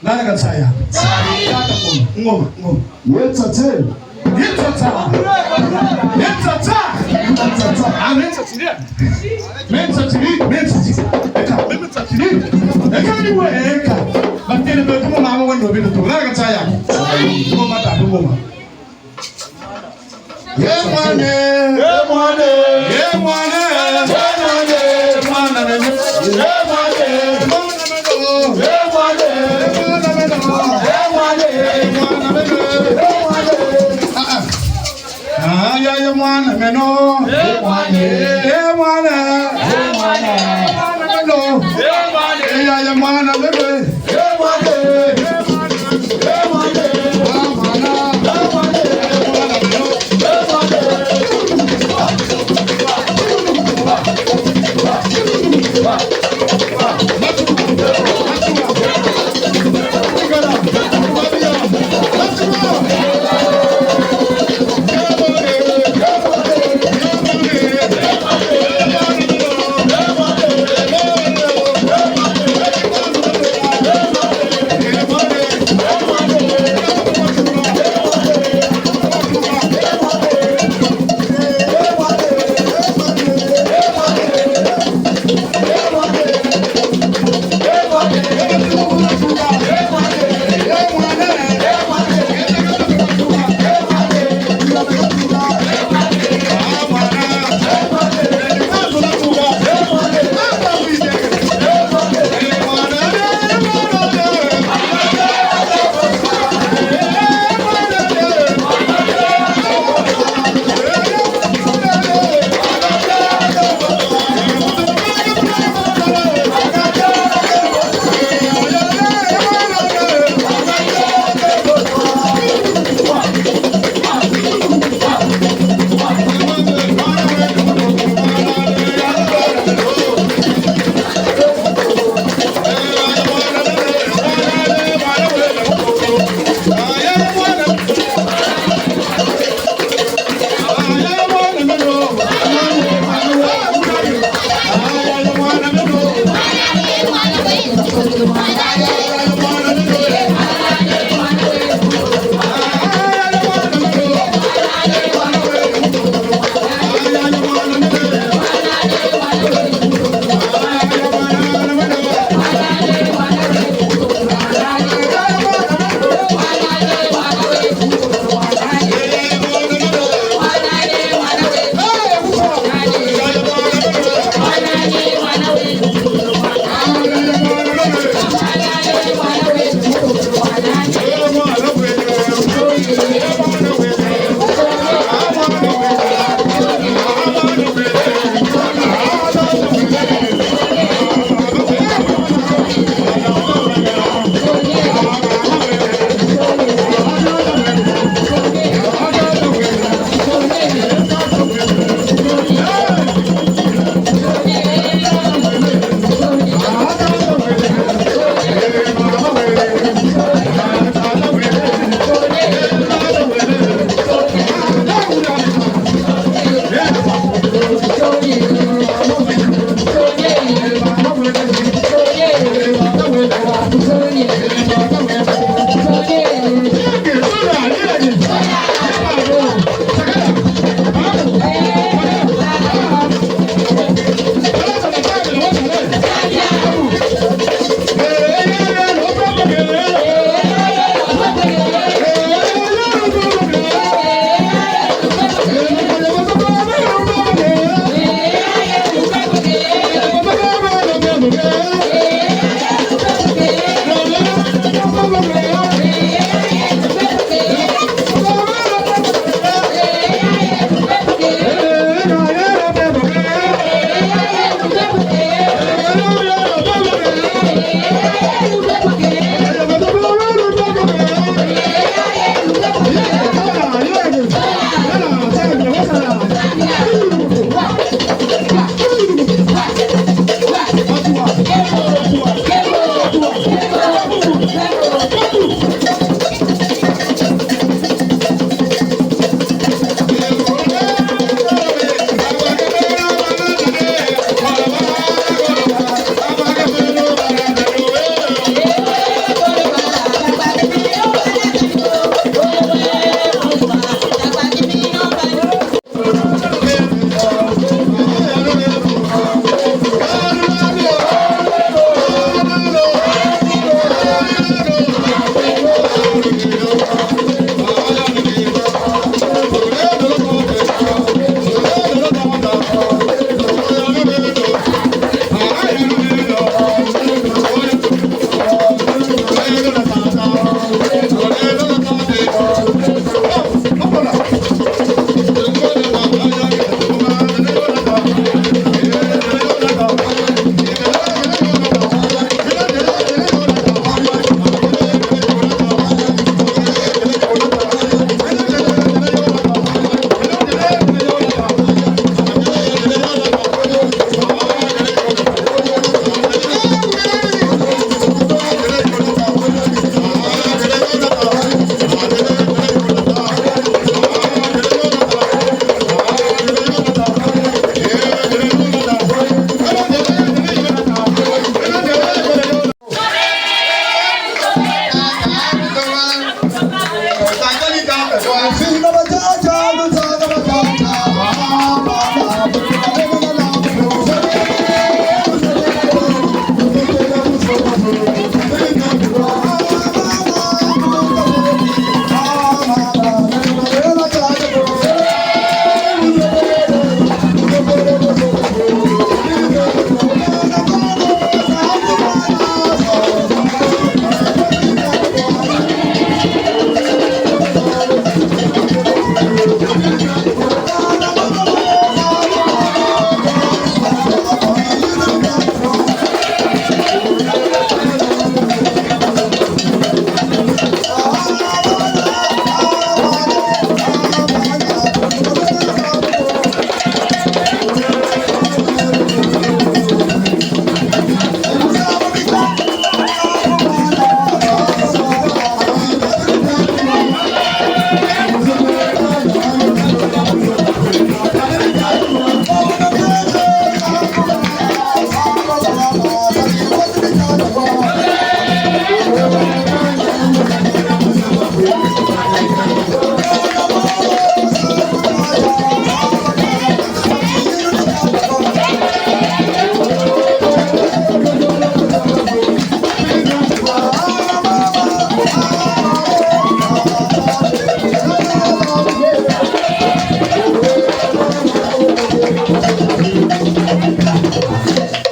Nani kansaya? Tata ngoma, ngoma, ngoma. Yetsatse. Yetsatsa. Yetsatsa. Yetsatsa. Ah, metsatsi. Metsatsi, metsatsi. Eka, metsatsi. Eka ni we, eka. Batele be kuma mama wa nobi tu. Nani kansaya? Ngoma tatu ngoma. Ye mwane. Ye mwane. Ye mwane. Ye mwane. Mwana meno. Ye mwane. Mwana meno. Ye mwane. Mwana meno. Ye mwane. Mwana meno. Ye mwane. Ah, ah. Ah, ya, ya mwana meno. Ye mwane. Ye mwane. Ye mwane. Mwana meno. Ye mwane. Ya, ya mwana meno.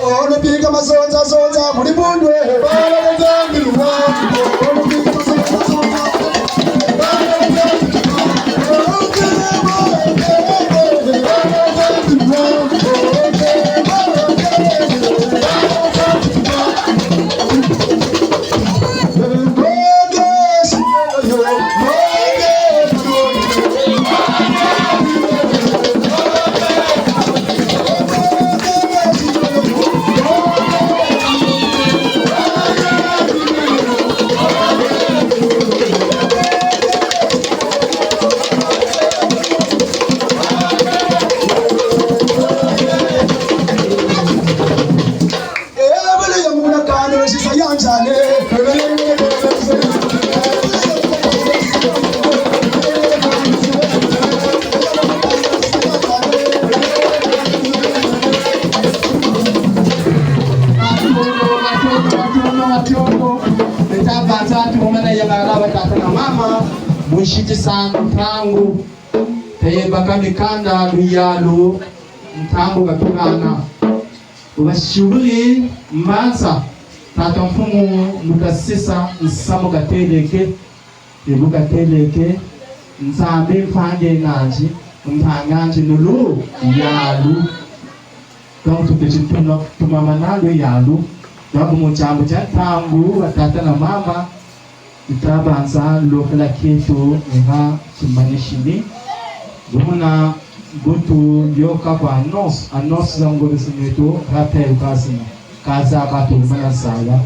Ono pika mazonza, zonza, muri bundwe. Beta banza tukumana ya bala ba tata na mama, mu sitisa ntangu, tayebaka mikanda luyalu, ntangu katukana. Wubasibuli mbanza, tata mfumu mu kasisa nsamu kateleke, e bu kateleke, Nzambi mpangi nandi, mpangi nandi nulu yalu. Donc, tupeti tuma, tumamana luyalu. Donc, mu diambu dia ntangu, ba tata na mama, Ita banza lokela kieto ni ha timanisini. Buna butu yoka kwa annonce, annonce za ngolo zineto, rappel kwa zina. Ka za kwa tukumana zaya.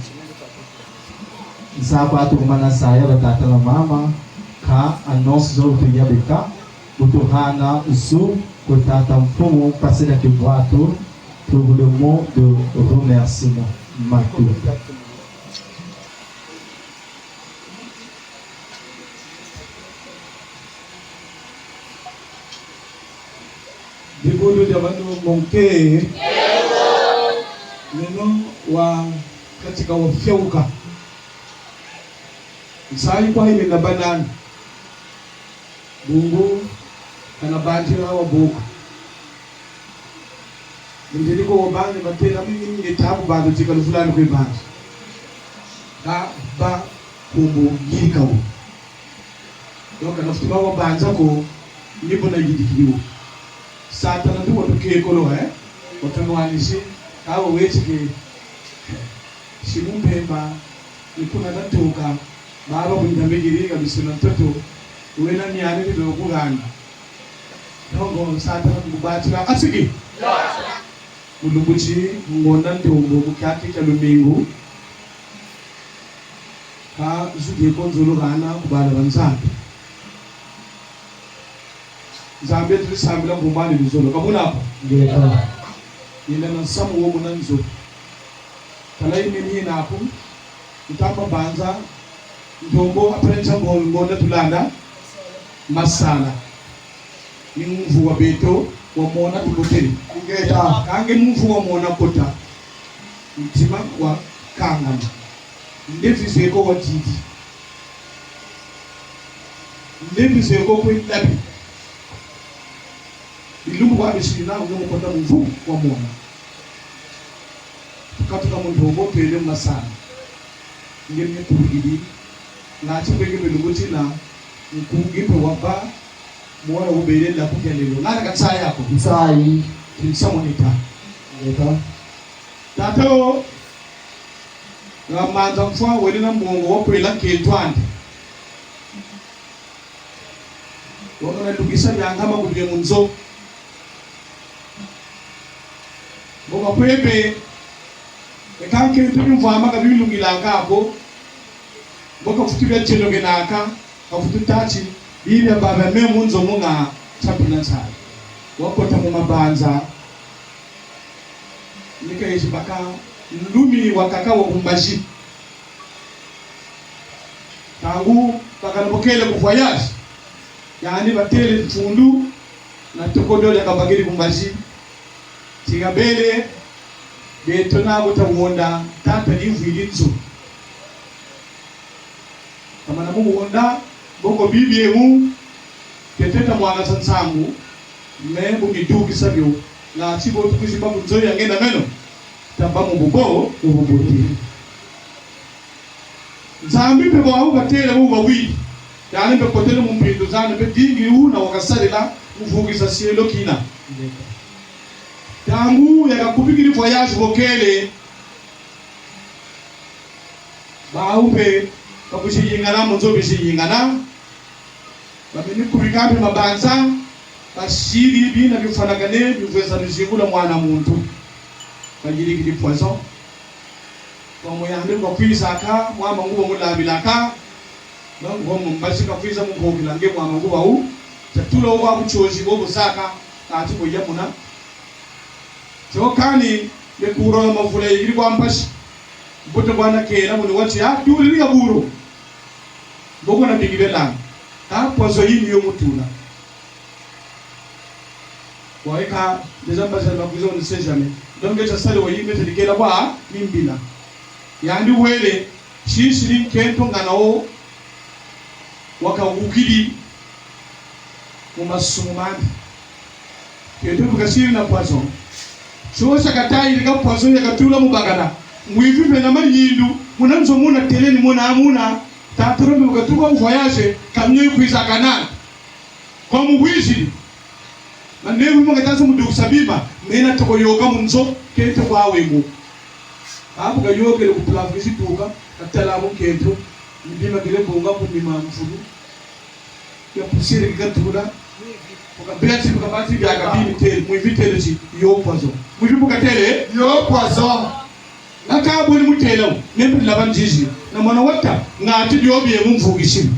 Za kwa tukumana zaya ba tata na mama, ka annonce zo butu yabika, butu hana zo kwa tata mfumu, passer la kibwatu, pour le mot de remerciement. Matu. Dibundu dia banu mu nge. Neno wa katika wa fiauka. Nsayi kwa hile na banani. Bungu, kana bantu hawa buka. Ndiri ko bantu batela mingi mingi tabu bantu tika lufulani kwe bantu. Ka ba kumbu yirika wo. Donc, kana futi ba wa banza ko, ni bo na yirikiri wo. Satana ndu watuke kolo, eh? Watunwanisi, ka wa wetike. Simu mpemba, ni kuna tatuka, baba kundambikiri ka bisuna ntoto, wena miani ni beko kuhana. Donc, Satana kukubatila, asiki. Mu lumbu ti, mu ngonda ntombo, mu kiaki kia lumingu, ka zudie ko nzolo hana ku bala ba Nzambi. Nzambi tuli sambila ku mbani luzolo. Ka buna ko? Ngeta. Yenda na nsamu wo muna nzo. Tala yimeni yena ko, ntama banza, ntombo, après nsa ngo-, ngonda tulanda, masala. Ni mvu wa beto, wa mona tukotele. Ngeta. Ka nge mvu wa mona kota, ntima wa kangama. Ndevi zeko wa didi. Ndevi zeko kwe labi. Bilumbu kwa bisina, nge mu kota mu mvu wa mona. Tukatuka mu ntombo, twele mu masala. Nge mie kubikidi, na ti mpe nge mpe lumbu tina, nkungi mpe wabâ, mwana wubele laku kia lelo. Ngana ka nsayi ko. Nsayi. Nsamu nita. Ngeta. Tata wo, nga manza mfwa wele na mbongo wa kwela kentwandi. Wangana lukisa biangama kudie mu nzo. Bo bakwebe, e ka nkento bimvwama ka bilungilaka ko. Bo ka futu bia tielo kenaka, ka futu tâ ti, bibia baba me mu nzo mu nga tia mpila nsayi. Wakota mu mabanza. Ni ka yesi baka nlumi wakaka wa ku mbazi. Ntangu bakana bakele ku voyage, yandi batele mfundu na toko dio dia kabakiri ku mbazi. Ti kabele, beto na kuta honda, tata ni vwiri nzo. Kamana mu honda, boko bibi emu, peteta mwana sa nsangu, me bu midukisa bio, nga ti bo tukwizi bâ ku nzo ya nge na meno, taba mu bubo, mu bubote. Nzambi mpe bwawu katele bu bawiri. Yandi mpe kotele mu mpindu zandi mpe dingi wuna wakasarila mu vukisa sielo kina. Ntangu yakakubikiri voyage bokele. Bawu mpe bakwizi yingana mu nzo bizi yingana. Bameni kubika mpe mabanza, basiri bina bifwanakane, bivweza luzingula mwana muntu. Bayirikiri poison. Kwa mu yandi kwa kwizaka, mwa manguba mulabilaka. Bangu mu mbazi kakwiza mu nkokila nge mwa manguba wu. Tatula wu kwa buchozi bo busaka, kati bo yamuna. Tio kani, me kuro na mavula yikiri kwa mpasi. Mbuta bwana kena muni wati, ah, tuliri ya buro. Mboko na biki belanga. Ka poison yini yo mutula. Kwa eka, déjà mbazi ya bakwiza, on ne sait jamais. Donc, tia sali wa yime, tia dikela kwa, mimbila. Yandi wele, sisiri nkento ngana wo, wakawukiri mu masumu mandi. Kento bu kasiri na poison. Tio tia katayirika poison yakatula mu bakala. Mwivi mpe na mayindu, muna nzo muna tele ni muna muna. Tata Rombe bu katuka mu voyage, camion yikwiza kanana. Kwa mu wiziri. Manevu mo kata zo mu dukisa bima, mena toko yoka mu nzo, kento kwa wemo. Abu kayokele ku pula vwizi tuka, katala mu kento, ni bima bile bonga ku mima mvulu. Ya poussière ki katula. Bu kabeti, bu kabati bia kabi mitele, mwivi tele ti, yo poison. Mwivi bu katele? Yo poison. Aka bwe ni mutela, nembe laba nzizi. Na mwana wata, ngati bio bie mu mvukisi.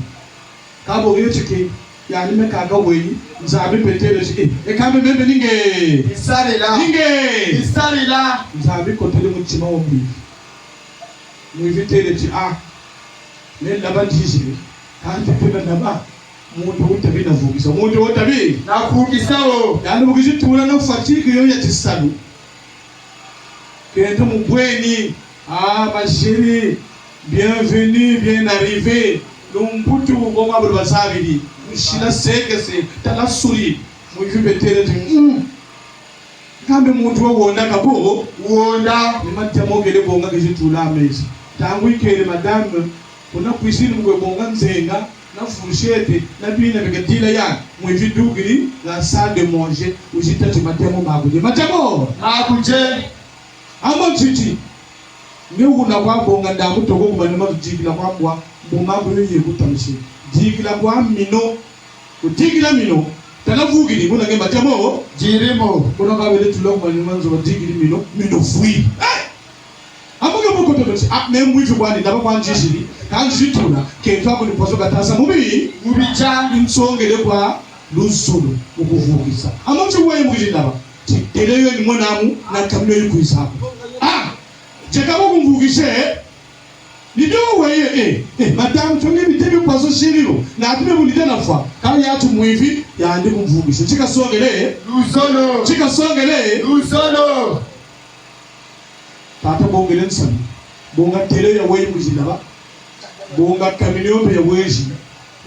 Ka bo yo tiki, yandi me kaka weyi, Nzambi mpe tele ti, eh, e kambe meme ni nge. Isarila. Ni nge. Isarila. Nzambi kotele mutima wa mwivi. Mwivi tele ti, ah, me laba nzizi, kanti mpe na laba, muntu wo tabi na vukisa. Muntu wo tabi. Na vukisa wo. Yandi bu kizi tula na fatigue yo ya tisalu. Kento mu bweni, ah, ma chérie, bienvenue, bien arrivé. Lumputu, bo mwa bulu bazabiri. Musila sekese, tala suri. Mwivi mpe tele ti, mm. Kambe muntu wa honda ka bo? Honda. Ni matemo kele bonga kizi tula mezi. Ntangu yikele madame, kuna cuisine mu kwe bonga nzenga, na fourchette, na bina bi kadila ya, mwivi dukiri, na salle de manger, wizi tâ ti matemo ma kudie. Matemo! Ma kudie! Amo titi. Nge wuna kwa bonga ndambu toko ku manima dikila kwa mbwa, mbo ma kudie ye kutamisi. Dikila kwa mino. Kudikila mino. Tala vukiri, buna nge matemo. Dirimo. Kuna kabele tula ku manima nzo dikiri mino, mino fwi. Eh! Amu ke moko tolo ti, ah, me mwivi kwani, laba kwa nzizili, ka nzizili tula, kento aku ni poison katasa mubi, mubi tia, nsongele kwa luzolo, mu kuvukisa. Amu ti weye mu kizi laba, ti tele yo ni mwana mu, na camion yikwiza ko. Ah, tieka bo kumvukise, ni dio weye, eh, eh, madame, tonge bitebe poison siriro, na ati me bu nita nafwa, ka ya ti mwivi, yandi kumvukise. Tika songele, luzolo. Tika songele, luzolo. Tata bongele nsamu. Bonga tele ya weyi mu kizi laba. Bonga camion mpe ya weyi.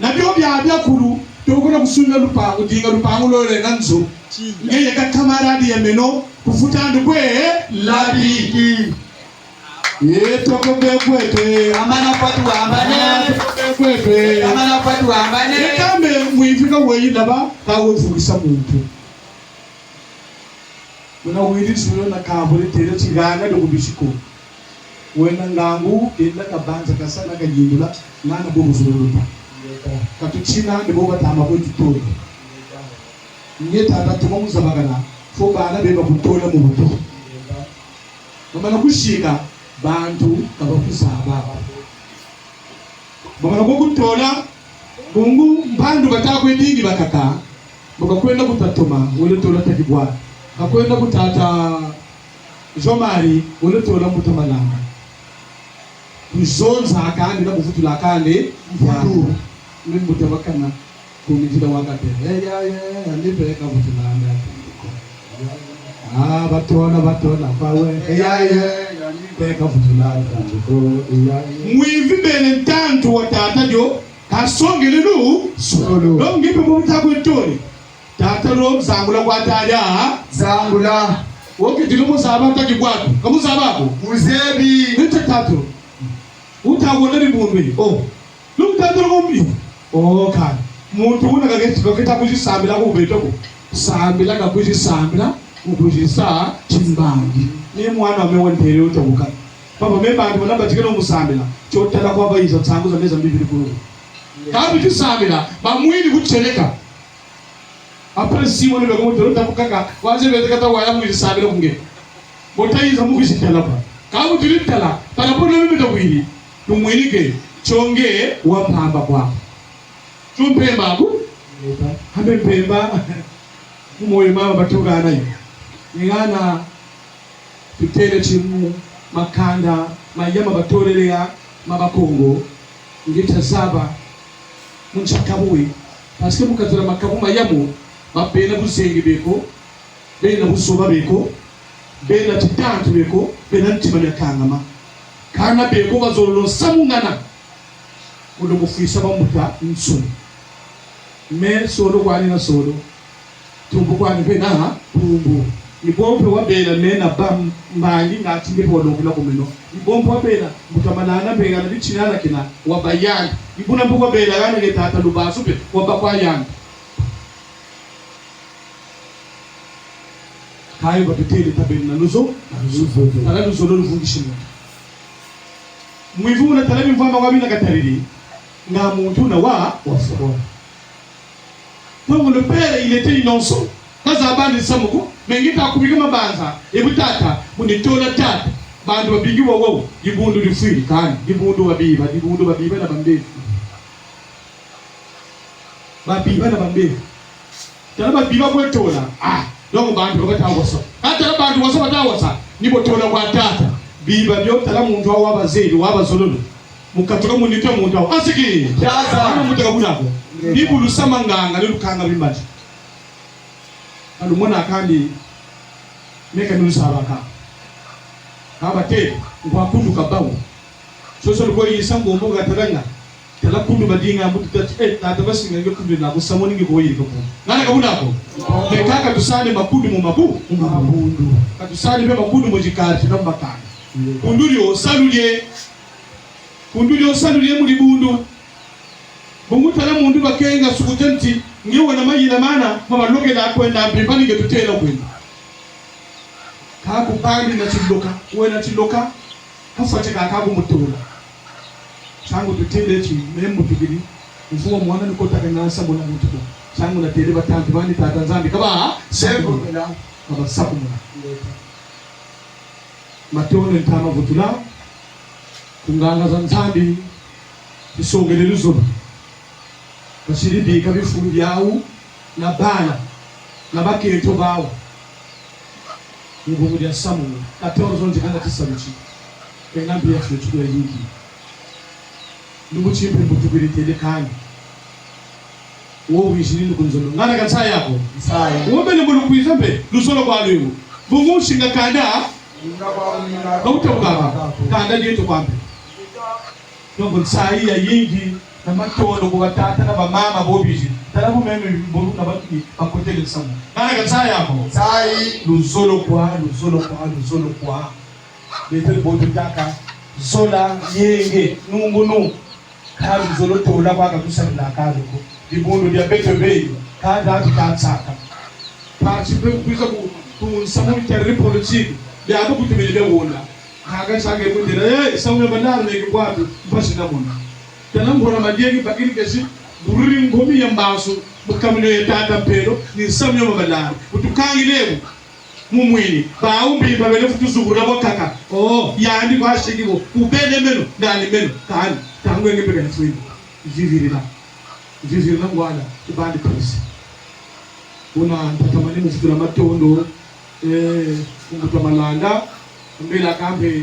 Na bio bia biakulu, toko na kusunga lupangu, dinga lupangu lole na nzo. Nge yeka camarade ya meno, kufuta ndu kwe, labi. Ye toko be kwete. Amana patu ambane. Toko be kwete. Amana patu ambane. Yeka me mwivi ka weyi laba, ka we vukisa muntu. Muna wiri nsulo na kabule tele ti hana dio ku bisi ko. Wena ngangu, kenda kabanza kasana kayindula, ngana bo buzulu luta. Katutina, ni bo batama kwe tutola. Nge tata tuma mu zabakana, fo bana be bakutola mu butu. Bamana kusika, bantu ka bakuzaba. Bamana kukutola, bungu mpandu bata kwe dingi bakaka, bu kakwenda ku tata Toma, wele tola tata Kibwa. Kakwenda ku tata Jean-Marie, wele tola mbuta Malanga. Kuzonza kandi na kuvutula kandi. Mvutu. Mvutu. Mvutu bakana. Ku nzila wakati. Eh, ya, ya, ya, yandi mpe kavutulanga. Ah, batona, batona, bawe. Eh, ya, ya, yandi mpe kavutulanga. Eh, ya, ya. Mwivi bene ntantu wa tata dio, kasongele lusolo. Donc, nge mpe mu buta kwe tole. Tata lo zangula kwa tata. Zangula. Wo keti lo muzaba taki kwa tu. Ka muzaba ko? Muzebi. Nete tatu. Wuta wona bibumbi. Oh. Lu tata lo mbi. Oh, ka. Muntu wuna kaketi, kaketa kwizi sambila ku beto ko. Sambila kakwizi sambila, kwizi sa timbangi. Ni mwana me wa ntele wuta kuka. Papa me bantu bana batikelo mu sambila. Tio tala kwa bayiza nsangu za meza mbibili kulu. Ka bizi sambila, bamwini kuteleka. Après six mois, ni beko mu tolo tabu kaka, waze bete kata waya mu sambila ku nge. Bo tayiza mu kwizi tala pa. Ka bu tuli tala, par rapport na mimi takwiri. Tumwini ke, tio nge, wa mpamba kwa. Tio mpemba ku? Hambe mpemba. Mu moyo mama batukana yo. Ni ngana Tutele ti mu makanda ma yama batolele ya ma Bakongo, nge ta zaba mu ntia kabuwe. Parce que mu kati dia makabu ma yamu, ba bena buzengi beko, bena buzoba beko, bena titantu beko, bena ntima mia kangama. Kana beko bazololo nsamu ngana. Mu lo mufwisa bambuta nsu. Me solo kwani na solo. Tumbu kwani mpe na tumbu. Ni bo mpe wabela me na ba mbangi ngati nge mpe walongela ku meno. Ni bo mpe wabela mbuta Malanda mpe ngana bitinana kina wabâ yandi. Ni buna mpe wabela ngana nge tata Lubasu mpe wabâ kwa yandi. Kayo batutele tabeno na luzo-, na luzolo. Tala luzolo luvungisi muntu. Mwivi wuna tala bimvwama kwa bina katalili, nga muntu wuna wa, wafwa. Donc le père, il était innocent. Ka zabandi nsamu ko, mais nge ta kubika mabanza, e bu tata, mu ni tola tata, bantu babingi wa wawu, dibundu difwiri, kani, dibundu babiba, dibundu babiba na bambevo. Babiba na bambevo. Tala babiba kwe tola. Ah, donc bantu bata wasa. Ka tala bantu wasa bata wasa. Ni bo tola kwa tata. Biba bio tala muntu wa bazeli, wa bazololo. Mu katuka mu nitu ya muntu wa. Asiki. Yasa. Ana muntu ka buna ko. Ni bu lusa manganga, ni lukanga bimbazi. Ka lumona kandi. Me ka ni lusaba ka. Ka bate, ngwa kundu ka bawu. Soso lukwe yisa ngombo katalanga. Tala kundu badinga mbutu tati, eh, tata basinga nge kundu na kusamoni nge kuwa yirika kundu. Ngana ka buna ko? Me ka katusani makundu mu mabu-, mu mabundu. Katusani mpe makundu mu zikarti na mu makanda. Kundu dio, salu die. Kundu dio, salu die mu dibundu. Bungu tala muntu bakenga sukuta nti, nge wena mayela mana, ma balokela kwenda mpimpa ni nge tutela kwenda. Ka kubandi na tiloka, wena tiloka, kafwati ka, ka kumutola. Ntiangu tutele ti, me mbutukiri, mvua mwana ni kota ka nasa mona muntu ko. Ntiangu natele batantu bandi tata Nzambi, kaba, sakumuna. Kaba sakumuna. Matondo ntama vutula, ku nganga za Nzambi, tisongele luzolo. Basiri bika bifulu biawu na bana, na bakento bawu. Mu bungu dia samu, quatorze ans ndikanga tisalu ti. Kena mbi ya fioti kula yingi. Lumbu ti mpe mbutukiri tele kani. Wo wizini ni ku nzolo. Ngana ka nsayi ko? Nsayi. Wo bene mu lukwiza mpe, luzolo kwa lwemu. Bungu nsinga kanda, ka wuta bukaka. Kanda dieto kwa mpe. Donc, nsayi ya yingi, na matondo ku batata na bamama bo bizi. Tala bu meme bo na bantu ni bakotele nsamu. Ngana ka nsayi ko? Nsayi. Luzolo kwa, luzolo kwa, luzolo kwa. Beto bo tutâka, zola, yenge, nungunu. Ka luzolo tola kwa ka tusalila ka luko. Dibundu dia beto beyi, ka da tuta nsaka. Parti mpe kwiza ku, ku nsamu ntari politique, bia ku kutumele bia wona. Kaka nsange kundira, eh, samu ya bandaru neke kwatu, mpasi na mona. Tala mbura madiengi bakiri kesi, bururi ngomi ya mbasu, mu kamino ya tata Mpelo, ni samu ya mabandaru. Utukangile bu, mu mwini, bawu mbi babele futu zubula bwa kaka. Oh, yandi kwa shiki bo, ubele meno, ndani meno, kani, ntangu yenge mpe kani fwini. Vivirila. Vivirila ngwala, tubandi pesi. Buna ntatamani mu futula matondo, eh, ku mbuta Malanda, mbela kampe,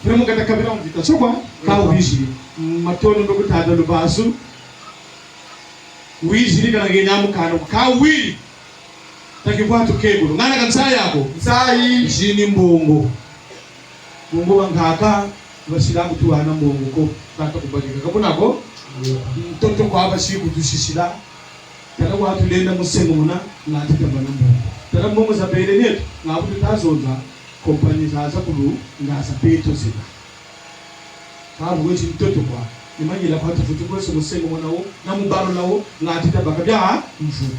Vraiment, kata kabila mvita. Sokwa, ka wiziri. Mm, matondo ndo ku tata Lubasu. Wiziri kana ngenya mukano. Ka wi. Taki kwa tukekulu. Ngana ka nsayi ako. Nsayi. Zini mbongo. Mbongo bankaka, basila kutu wana mbongo ko. Kata kubadika. Ka buna ko? Ntoto kwa basi kutusisila. Tala kwa tulenda musengo muna, nga tita bana mbongo. Tala mbongo za bele neto, nga kutu tazonza, kompani za zakulu, nga za beto zena. Ka bu weti ntoto kwa, ni manyela kwa tufutu kweso musengo muna wo, na mubalula wo, nga tita baka bia mvutu.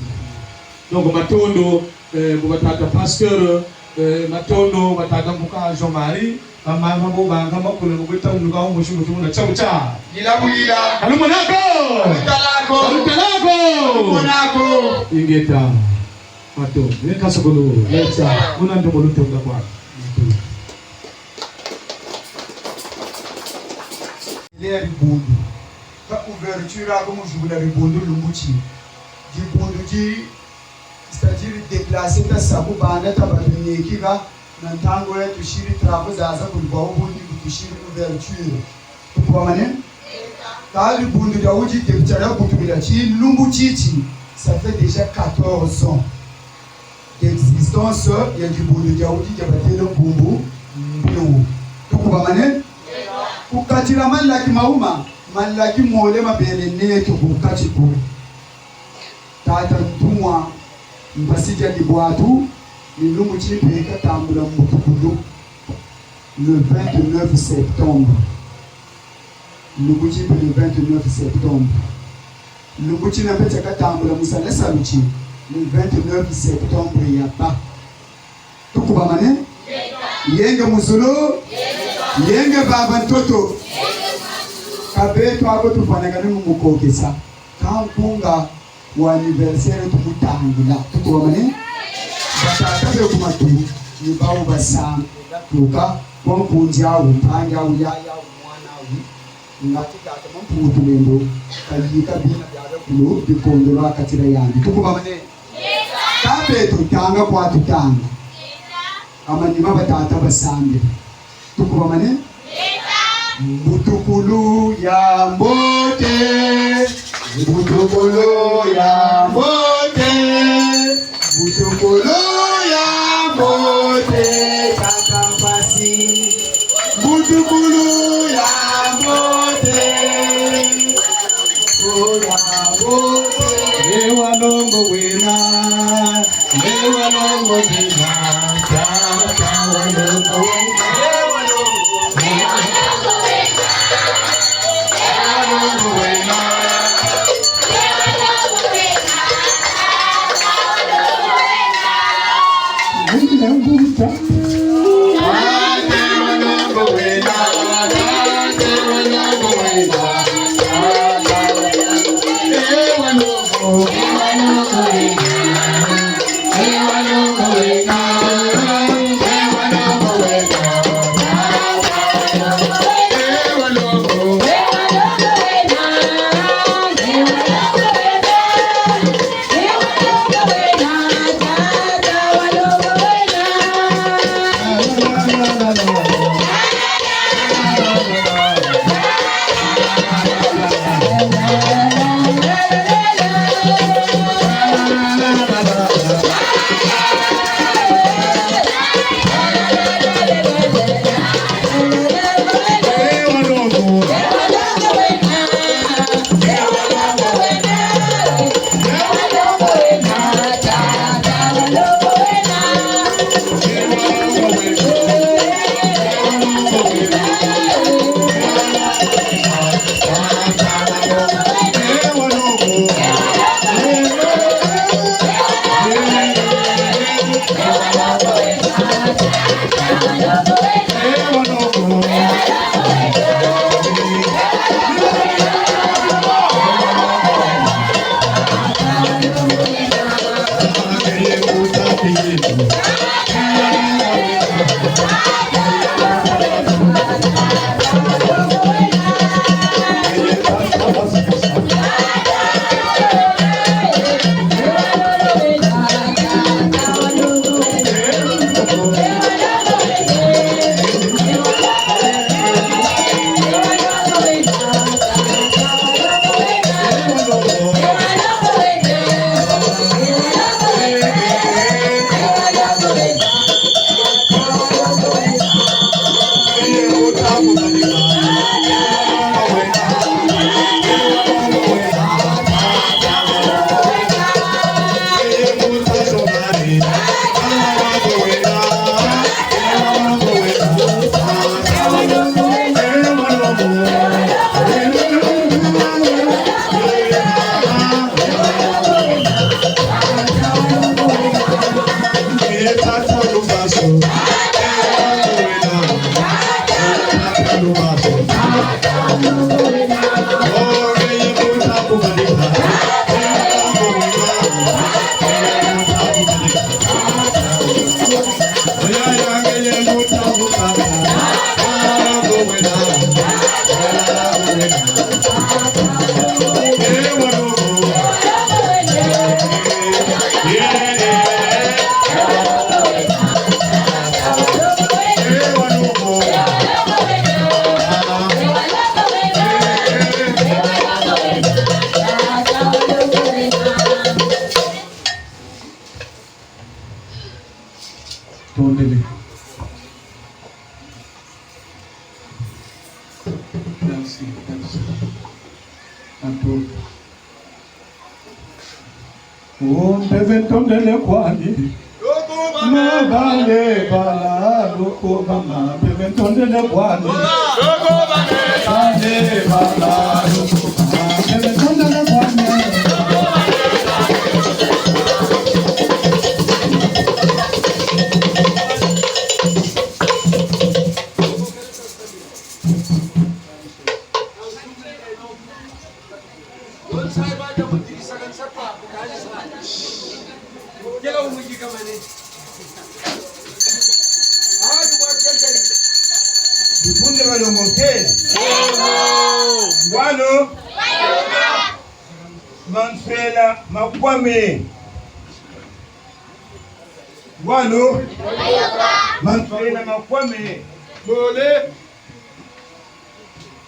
Donc, matondo, eh, bu batata pasteur, eh, matondo, batata mbuka Jean-Marie, bamama bo banga makula mu kweta unuka wo musi mutu muna tsa kutsa. Lila bulila. Kalumonako. Kalutalako. Kalutalako. Kalumonako. Ingeta. Mato. Neka sokolo. Yetsa. Muna ndo molutonga kwa. Lea dibundu. Ka ouverture ako mu zibula dibundu lumbu ti. Dibundu di, c'est-à-dire déplacer ta saku banda ta batu nyeki ka, na ntangu ya tusiri travaux zaza kuli kwa ubundi tusiri ouverture. Tukwamane? Ka dibundu dia wudi depita dia butukila ti lumbu titi, ça fait déjà quatorze ans d'existence ya dibundu dia wudi dia batele nkumbu Mbiu. Tukwamane? Ku kati dia malaki mauma, malaki mole mabele neto ku kati ku. Tata ntumwa mpasi dia dibwatu, ni lumbu ti mpe katambula mbutukulu, le vingt-neuf septembre. Lumbu ti mpe le vingt-neuf septembre. Lumbu tina mpe tia katambula mu sala salu ti, le vingt-neuf septembre ya ba. Tukubamane? Yenge mu zulu, yenge baba ntoto. Ka beto ako tufwanakane mu mukokesa. Ka nkunga wa anniversaire tumutangila. Tukubamane? Batata be ku matu, ni bawu basambila tuka, kwa nkundi awu, mpangi awu, yaya awu, mwana awu. Ngati tata Mampungu Tulendo, kayika bina biabia kulu, bikondolo ha kati dia yandi. Tukubamane? Ka beto tanga kwa tutanga. Amanima batata basambila. Tukubamane? Mbutukulu ya mbote, mbutukulu ya mbote, mbutukulu ya mbote, tata mpasi. Mbutukulu ya mbote, mbutukulu ya mbote. Ewa longo wena. Ewa longo wena, tata wa longo wena. Ewa longo wena. Ewa longo wena. Wena mbuta. Ewa longo wena, ewa longo wena. Ewa longo. Atu. O mpeve ntondele kwani. Mabale bala loko mama, mpeve ntondele kwani. Bale bala loko mama, mpeve ntondele kwani. Bikunde balongo ke? Ngwano? Manswela makwame. Ngwano? Manswela makwame. Bole.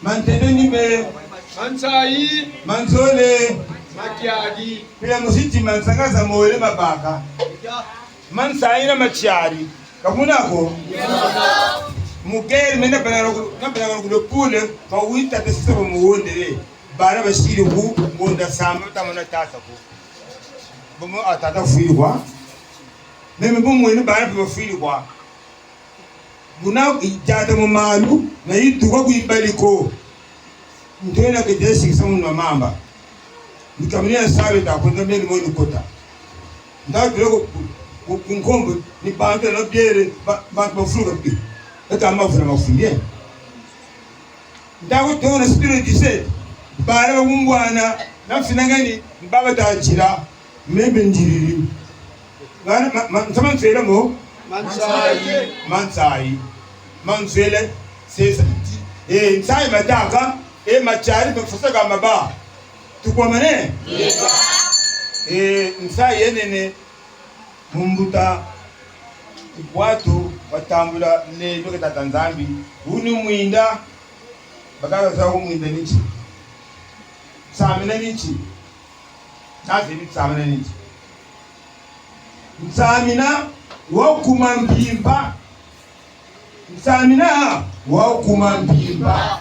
Mantete ni me. Mansayi. Manzole. Matiari. Pila musiti mansaka za mole mabaka. Mansayi na matiari. Ka buna ko? Mukeri mena bana ku, na bana ku le pule, ma wita te sisa ba muwondele. Bana basiri ku, ngonda samba, tamona tata ku. Bomo a tata fwiri kwa. Meme bo mwene bana pe bafwiri kwa. Buna yitata mu malu, na yituka ku yibali ko. Ntwela ke tesi kisa muna mamba. Ni kamini ya sabe ta kwenda meni mo ni kota. Nda tule ku, ku, ku nkombo, ni bantu na biere, ba, bantu bafuluka pi. Eta mafula mafulie. Nda ku tona spirit dise, bala ba mumbwana, na mfinangani, baba ta tila. Mebe ndiriri. Ngana, ma, ma, nsama nswele mo? Mansayi. Mansayi. Manswele, sesa. E, nsayi mataka, e, matiari, mafasa ka maba. Tukwamane? E, nsayi yenene, mumbuta, bwatu, batambula, ne, yoke tata Nzambi. Wuni mwinda, bakaka sa ku mwinda niti. Samina niti. Nasi ni nsamina niti. Nsamina wa kuma mpimpa. Nsamina wa kuma mpimpa.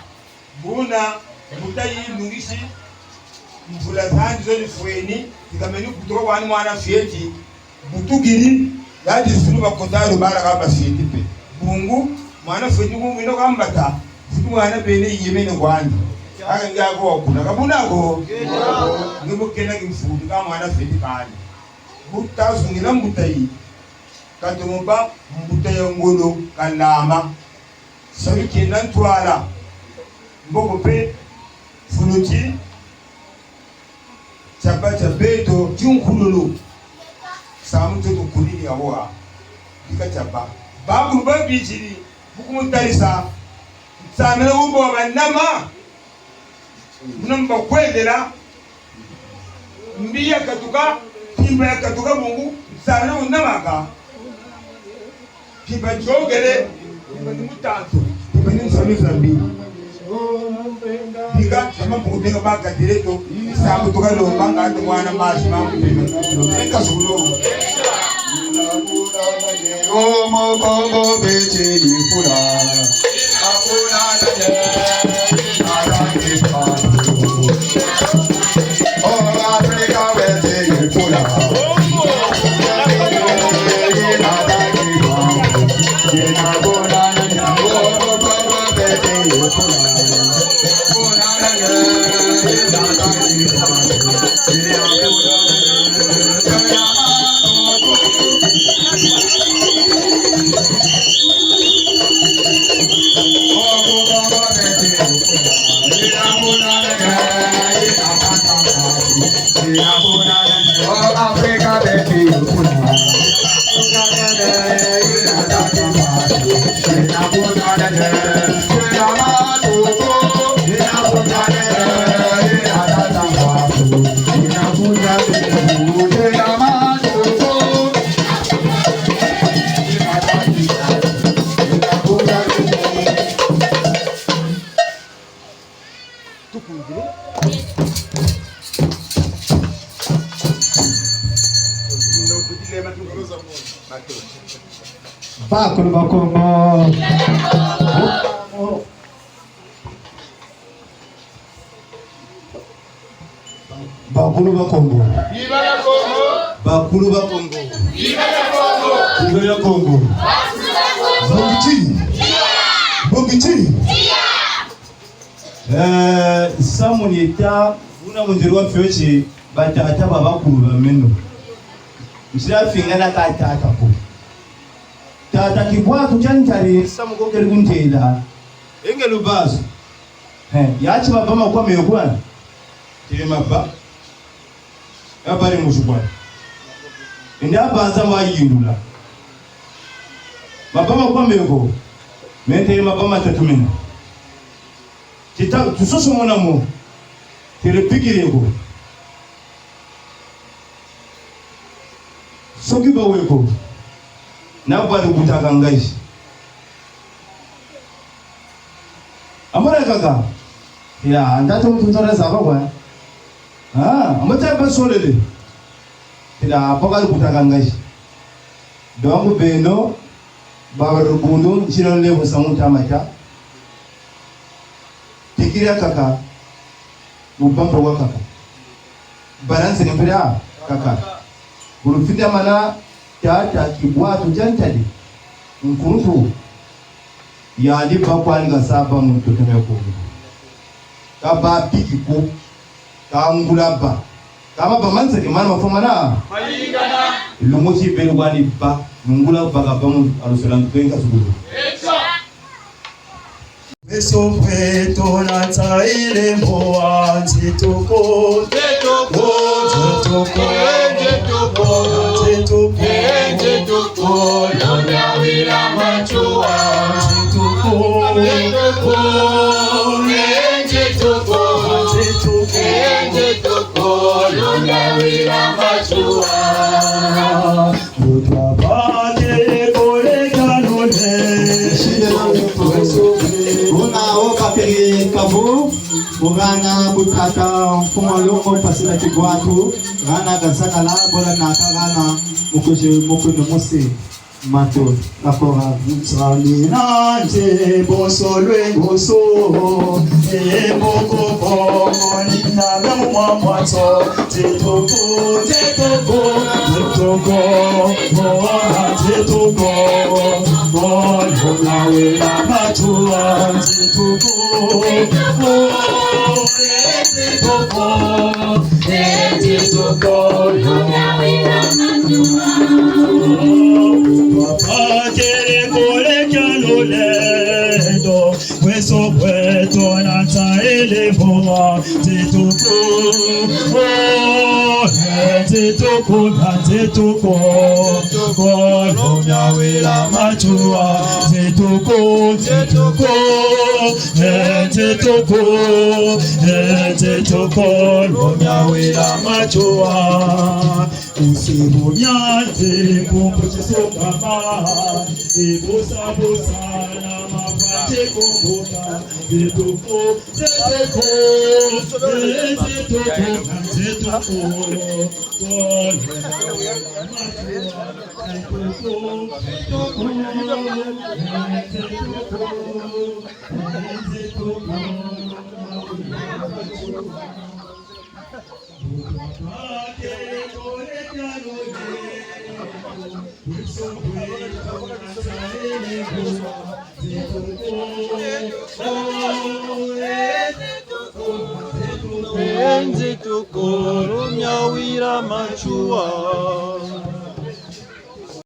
Buna, mbuta yi lungisi, mvula zandi zo zifweni, tikameni kutuka wani mwana fioti, butukiri, yadi zulu bakota lubala ka ba fioti pe. Bungu, mwana fioti ku mwino ka mbata, futu mwana bene yemene kwandi. Aka ngia ko wakuna, ka buna ko? Nge mu kena ki mfutu, ka mwana fioti kani. Bu tazungila mbuta yi, ka tomo bâ mbuta ya ngolo, ka lama. Salu kiena ntwala. Mboko pe, fulu ti, tiaba tia beto, ti nkululu. Samu tio tukulili awa. Bika tiaba. Bakulu babitiri, bu kumutalisa. Nsamina wumbo wa banama. Muna mba kwendela, mbi yakatuka, mpimpa yakatuka bungu, nsamina wunamaka. Mpimpa ntiokele, mpimpa ni mutantu, mpimpa ni nsamina za mbi. Bika, ama mpungu benga baka direto, nsambu tuka lomba, ngatu mwana masi, mamu mpimpa. Eka sulo. Omo Kongo beti yifula. Bakulu ba Kongo. Bakulu ba Kongo. Viva la Kongo. Bakulu ba Kongo. Viva la Kongo. Viva la Kongo. Mbongi ti. Mbongi ti. Eh, samu ni ta, buna munziri wa fioti, batata ba bakulu ba meno. Nsila fingana ka tata ko. Tata Kibwatu tia ntari, samu ko keri kuntela. Engelu basu. Eh, ya ti maba ma kwa meko. Tiri maba. Ya bari musu kwa. Nda banza mwa yindula. Maba ma kwa meko. Mente maba matatu mena. Tita, tusoso mona mo. Tele pikiri ko. Soki ba we ko. Na bari butaka ngai. Amore kaka. Ya, nda to mutu nzora zaba kwa. Ah, amore ba solele. Tila, baka butaka ngai. Donc, beno, baba rubundu, ntino nlevo samu ta mata. Tikiri ya kaka, mubamba wa kaka. Balance ni mpila kaka. Bulu fita mana, tata Kibwatu tia ntari. Nkuntu. Yandi ba kwani ka sa ba muntu teme ko. Ka ba piki ko. Ka ngula ba. Ka ma ba manseke mana mafomana. Mayingana. Lungu ti belu wani ba. Ngula ba ka ba mu alusela ntu ka sukulu. Beso kweto na tsaile mbo wa nzituko. Nzituko. Nzituko. Nzituko. Nzituko. Nzituko. Londa wila matsua. Nzituko. Nzituko. Nzituko. Nzituko. Nzituko. Londa wila matsua. Butwa bakele koleka nole. Buna wo kapele kabu, mugana butata mfumu longo pasila Kibwatu, gana gasakala, bola naka gana, mukuzi, mukuni musi. Mato, akora, nsani, na nze, boso, lwe, boso, e, boko, boko, ni, na, na, mwa, mwa, so, te, toko, te, toko, te, toko, mwa, te, toko, mwa, mwa, na, we, na, ma, tu, a, te, toko, mwa, te, toko. Kweso kweto na tsaele mbo wa nzituko. Oh, nzituko na nzituko. Kolo mia wila matsua. Nzituko, nzituko. Nzituko, nzituko, lo mia wila matsua. Usibu miante, pumpu tisokama, ibusa busa na mabwate kumbuka, nzituko, nzituko, nzituko, nzituko, lo mia wila matsua. Nzituko, lo mia wila matsua.